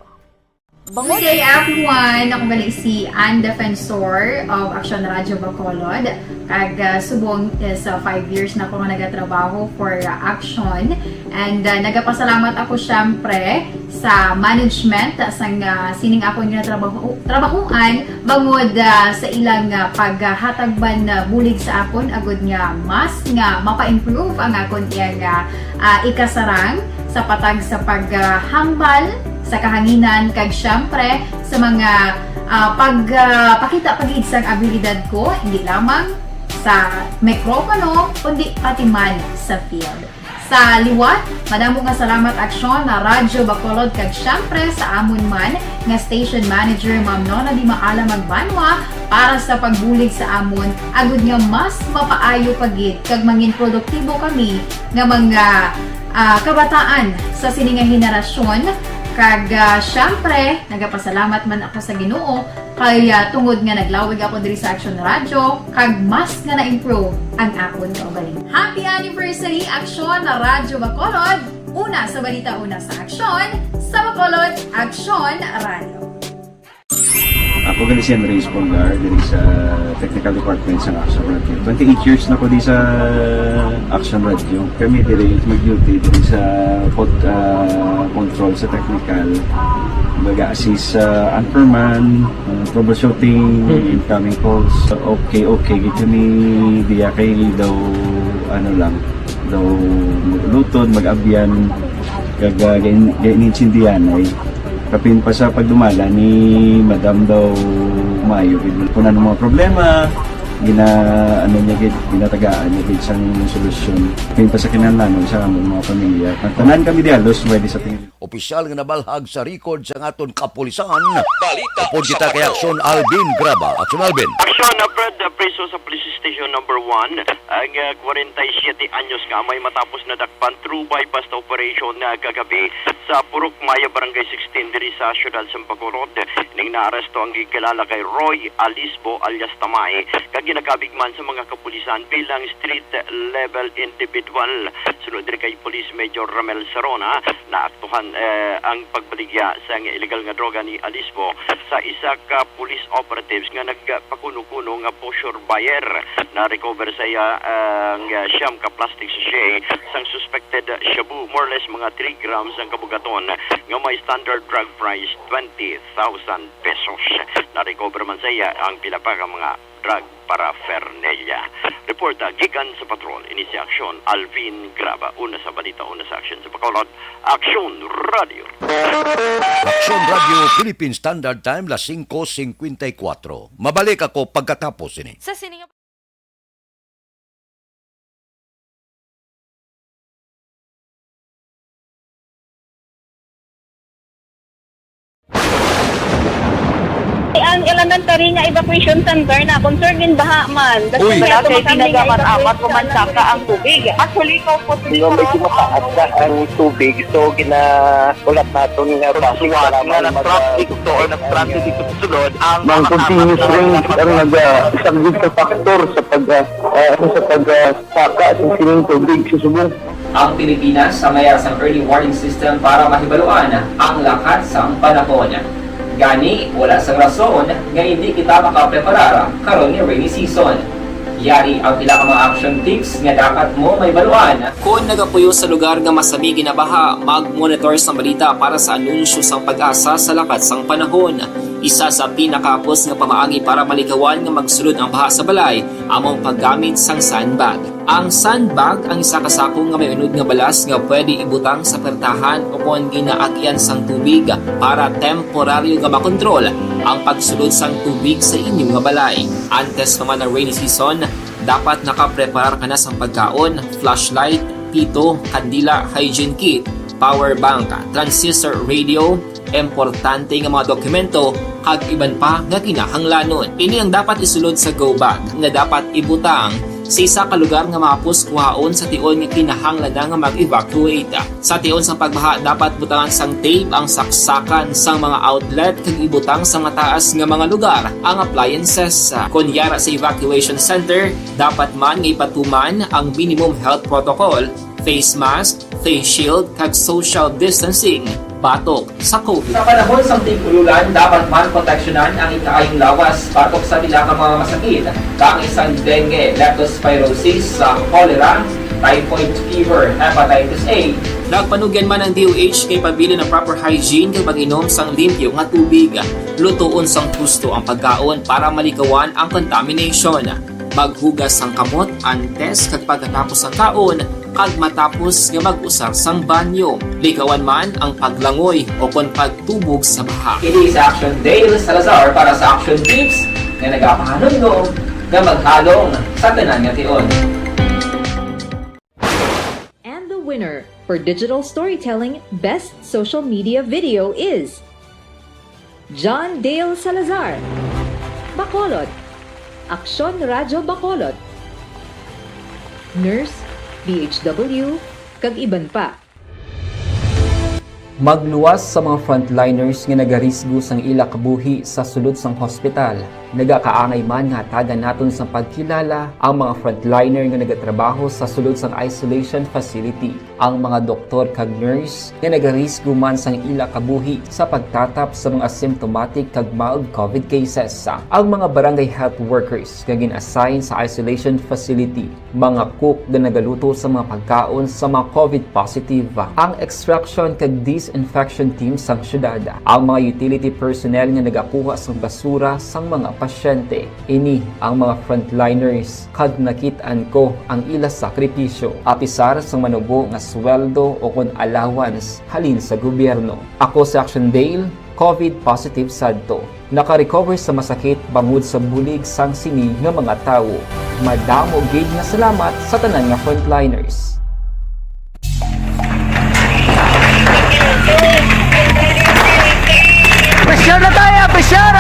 Bangod Good day, everyone! Ako gali si Ann Defensor of Action Radio Bacolod. Kag, ah, subong is, ah, five years na ako nga nagatrabaho for, ah, Action. And, ah, nagapasalamat ako, syempre, sa management sang, ah, sining akon nga trabaho, trabahuan bangod, ah, sa ilang, ah, paghatag man, ah, bulig sa akon agud nga mas nga mapa-improve ang akon iyang, ah, ah, ikasarang sa patag sa paghambal sa kahanginan kag, syempre, sa mga, ah, pag, ah, pakita pa gid sang abilidad ko, hindi lamang sa mikropono, kundi pati man sa field. Sa liwat, madamo nga salamat, Aksyon na Radyo Bacolod, kag syempre sa amon man nga station manager, Ma'am Nona Di Maala Magbanwa, para sa pagbulig sa amon, agud nga mas mapaayo pa gid kag mangin produktibo kami nga mga, ah, kabataan sa sini nga henerasyon. Kag, ah, syempre, nagapasalamat man ako sa Ginoo kay, ah, tungod nga naglawig ako diri sa Aksyon Radyo, kag mas nga na-improve ang akon kaugalingon. Happy anniversary, Aksyon na Radyo Bacolod! Una sa balita, una sa aksyon, sa Bacolod, Aksyon Radyo. Ako gali si Andres Polgar, diri sa Technical Department sa Action Radio. Twenty-eight years na ko di sa Action Radio. Kami diri mag-duty diri sa pod-, ah, control sa technical. Mag-assist sa anchorman, ah, troubleshooting, Mm. incoming calls. Okay, okay. Gito ni diya kay daw, ano lang, daw maglutod, mag-abyan, kag, ah, gain-, gain-, intindihan ay. Kapin pa sa pagdumala ni Madam daw maayo gid. Kung ano mga problema, gina-, ano niya gid, ginatagaan niya gid sang solusyon. Kapin pa sa kinahanglanon sa among mga pamilya. Tanan kami di halos, pwede sa tingin. Opisyal nga nabalhag sa record sang aton kapulisan. Balita Upod sa kita kay Bacolod. Aksyon Alvin Graba. Aksyon Alvin. Aksyon, Fred, uh, priso sa Police Station Number One ang, uh, kwarenta y siyete anyos nga amay matapos nadakpan through buy-bust operation, uh, kagabi sa Purok Maya, Barangay sixteen, diri sa siyudad sa Bacolod. Ning naaresto ang gikilala kay Roy Alisbo alias Tamay, kag nakabig man sa mga kapulisan bilang street level individual. Sunod diri kay Police Major Ramel Sarona, naaktuhan, eh, ang pagbaligya sang illegal nga droga ni Alismo sa isa ka police operatives nga nagpakuno-kuno nga posure buyer. Na-recover sa iya ang, ah, siyam ka plastic sachet sang suspected shabu, more or less mga three grams ang kabugaton, nga may standard drug price twenty thousand pesos. Na-recover man sa iya ang pila pa ka mga drug paraphernalia. Reporta gikan sa patrol, ini si Aksyon Alvin Graba. Una sa balita, una sa aksyon sa Bacolod, Aksyon Radio. Aksyon Radio Philippine Standard Time, las singko singkwenta y kuwatro. Mabalik ako pagkatapos ini. Sa sini nga Ang elementary nga evacuation center na concern din baha man. Uy. Wala kay tinaga man amat ko man saka ang tubig. Actually, ko po Medyo mataas na ang tubig, so gina-, ulat naton nga basi suwat nga nag-traffic to or nag-transit dito sa sulod ang mga continuous rains ang nag-, ah, isang big factor sa pag, ah, ah, sa pag, ah, saka sa sining tubig sa subong. Ang Pilipinas ang may sang early warning system para mahibaluan ang lakat sang panahon. Gani, wala sang rason nga hindi kita makapreparar karon nga rainy season. Yari ang pila ka mga action tips nga dapat mo mahibaluan. Kon nagapuyo sa lugar nga masami ginabaha, mag-monitor sang balita para sa anunsyo sang PAGASA sa lakat sang panahon. Isa sa pinakahapos nga pamaagi para malikawan nga magsulod ang baha sa balay amo ang paggamit sang sandbag. Ang sandbag ang isa ka sako nga may unod nga balas nga pwede ibutang sa pertahan o kon ginaagian sang tubig para temporaryo nga makontrol ang pagsulod sang tubig sa inyo nga balay. Antes pa man ang rainy season, dapat nakapreparar ka na sang pagkaon, flashlight, pito, kandila, hygiene kit, power bank, transistor radio, importante nga mga dokumento, kag iban pa nga kinahanglanon. Ini ang dapat isulod sa go bag nga dapat ibutang sa isa ka lugar nga mahapos kuhaon sa tion nga kinahanglan na nga mag-evacuate. Sa tion sang pagbaha, dapat butangan sang tape ang saksakan sang mga outlet kag ibutang sa mataas nga mga lugar ang appliances. Kon yara sa evacuation center, dapat man nga ipatuman ang minimum health protocol, face mask, face shield, kag social distancing batok sa COVID. Sa panahon sang tig-ululan, dapat man proteksyonan ang ikaayong lawas batok sa pila ka mga masakit, kaangay sang dengue, leptospirosis, sa cholera, typhoid fever, hepatitis A. Nagpanugyan man ang D O H kay pabilin ang proper hygiene kag pag-inom sang limpyo nga tubig. Lutoon sang husto ang pagkaon para malikawan ang contamination. Maghugas sang kamot antes kag pagkatapos sang kaon, kag matapos nga mag-usar sang banyo. Likawan man ang paglangoy o kon pagtubog sa baha. Ini si Action Dale Salazar para sa Action Tips nga nagapahanumdom nga maghalong sa tanan nga tion. And the winner for digital storytelling best social media video is John Dale Salazar, Bacolod, Aksyon Radyo Bacolod, Nurse, D H W, kag iban pa. Magluwas sa mga frontliners nga nagarisgo sang ila kabuhi sa sulod sang hospital. Nagakaangay man nga hatagan naton sang pagkilala ang mga frontliner nga nagatrabaho sa sulod sang isolation facility, ang mga doktor kag nurse nga nagarisgo man sang ila kabuhi sa pagtatap sa mga symptomatic kag mild COVID cases, ang mga barangay health workers nga gin-assign sa isolation facility, mga cook nga nagaluto sa mga pagkaon sa mga COVID positive, ang extraction kag disinfection team sang syudad, ang mga utility personnel nga nagakuha sang basura sang mga pasyente. Ini ang mga frontliners, kag nakit-an ko ang ila sakripisyo, apisar sang manubo nga sweldo o kon allowance halin sa gobyerno. Ako si Action Dale, COVID positive sadto. Naka-recover sa masakit bangod sa bulig sang sini nga mga tawo. Madamo gid nga salamat sa tanan nga frontliners. Pressure na tayo! Pressure!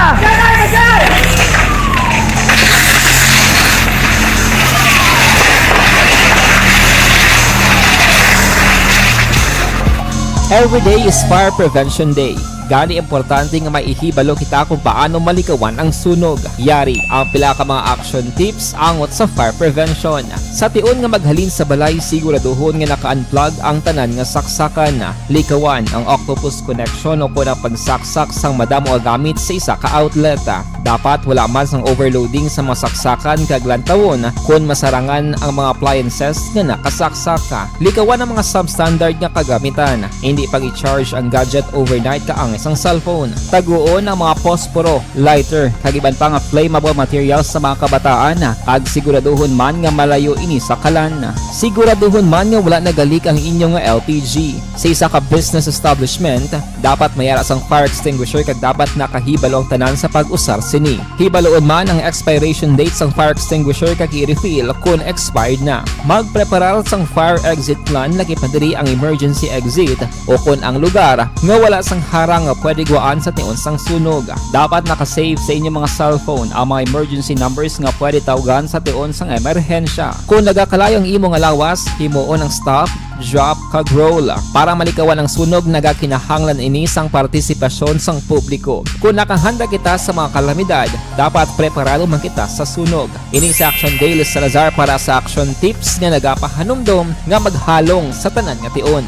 Every day is Fire Prevention Day. Gani, importante nga may ihibalo kita kung paano malikawan ang sunog. Yari ang pila ka mga action tips angot sa fire prevention. Sa tion nga maghalin sa balay, siguraduhon nga naka-unplug ang tanan nga saksakan. Likawan ang octopus connection o kon ang pagsaksak sang madamo nga gamit sa isa ka outlet. Dapat wala man sang overloading sa mga saksakan kag lantawon kon masarangan ang mga appliances nga nakasaksak. Likawan ang mga substandard nga kagamitan. Hindi pag-i-charge ang gadget overnight kaangay sang cellphone. Taguon ang mga posporo, lighter, kag iban pa nga flammable materials sa mga kabataan, kag siguraduhon man nga malayo ini sa kalan. Siguraduhon man nga wala nagalik ang inyo nga L P G. Sa isa ka business establishment, dapat may ara sang fire extinguisher kag dapat nakahibalo ang tanan sa pag-usar sini. Hibaloon man ang expiration date sang fire extinguisher kag i-refill kon expired na. Magpreparar sang fire exit plan, lakip na diri ang emergency exit o kon ang lugar nga wala sang harang nga pwede guwaan sa tion sang sunog. Dapat naka-save sa inyo mga cellphone ang mga emergency numbers nga pwede tawgan sa tion sang emerhensya. Kon nagakalayo ang imo nga lawas, himuon ang stop, drop, kag roll. Para malikawan ang sunog, nagakinahanglan ini sang partisipasyon sang publiko. Kon nakahanda kita sa mga kalamidad, dapat preparado man kita sa sunog. Ini si Action Dale Salazar para sa Action Tips nga nagapahanumdom nga maghalong sa tanan nga tion.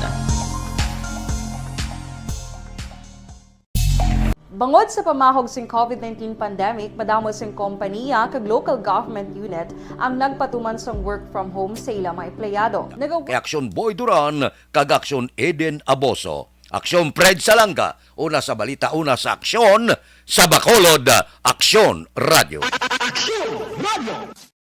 Bangod sa pamahog sing covid nineteen pandemic, madamo sing kompaniya kag local government unit ang nagpatuman sang work from home sa ila mga empleyado. Nagawa Kay Aksyon Boy Duran kag Aksyon Eden Aboso, Aksyon Fred Salanga, una sa balita, una sa aksyon, sa Bacolod, Aksyon Radio. Aksyon Radio.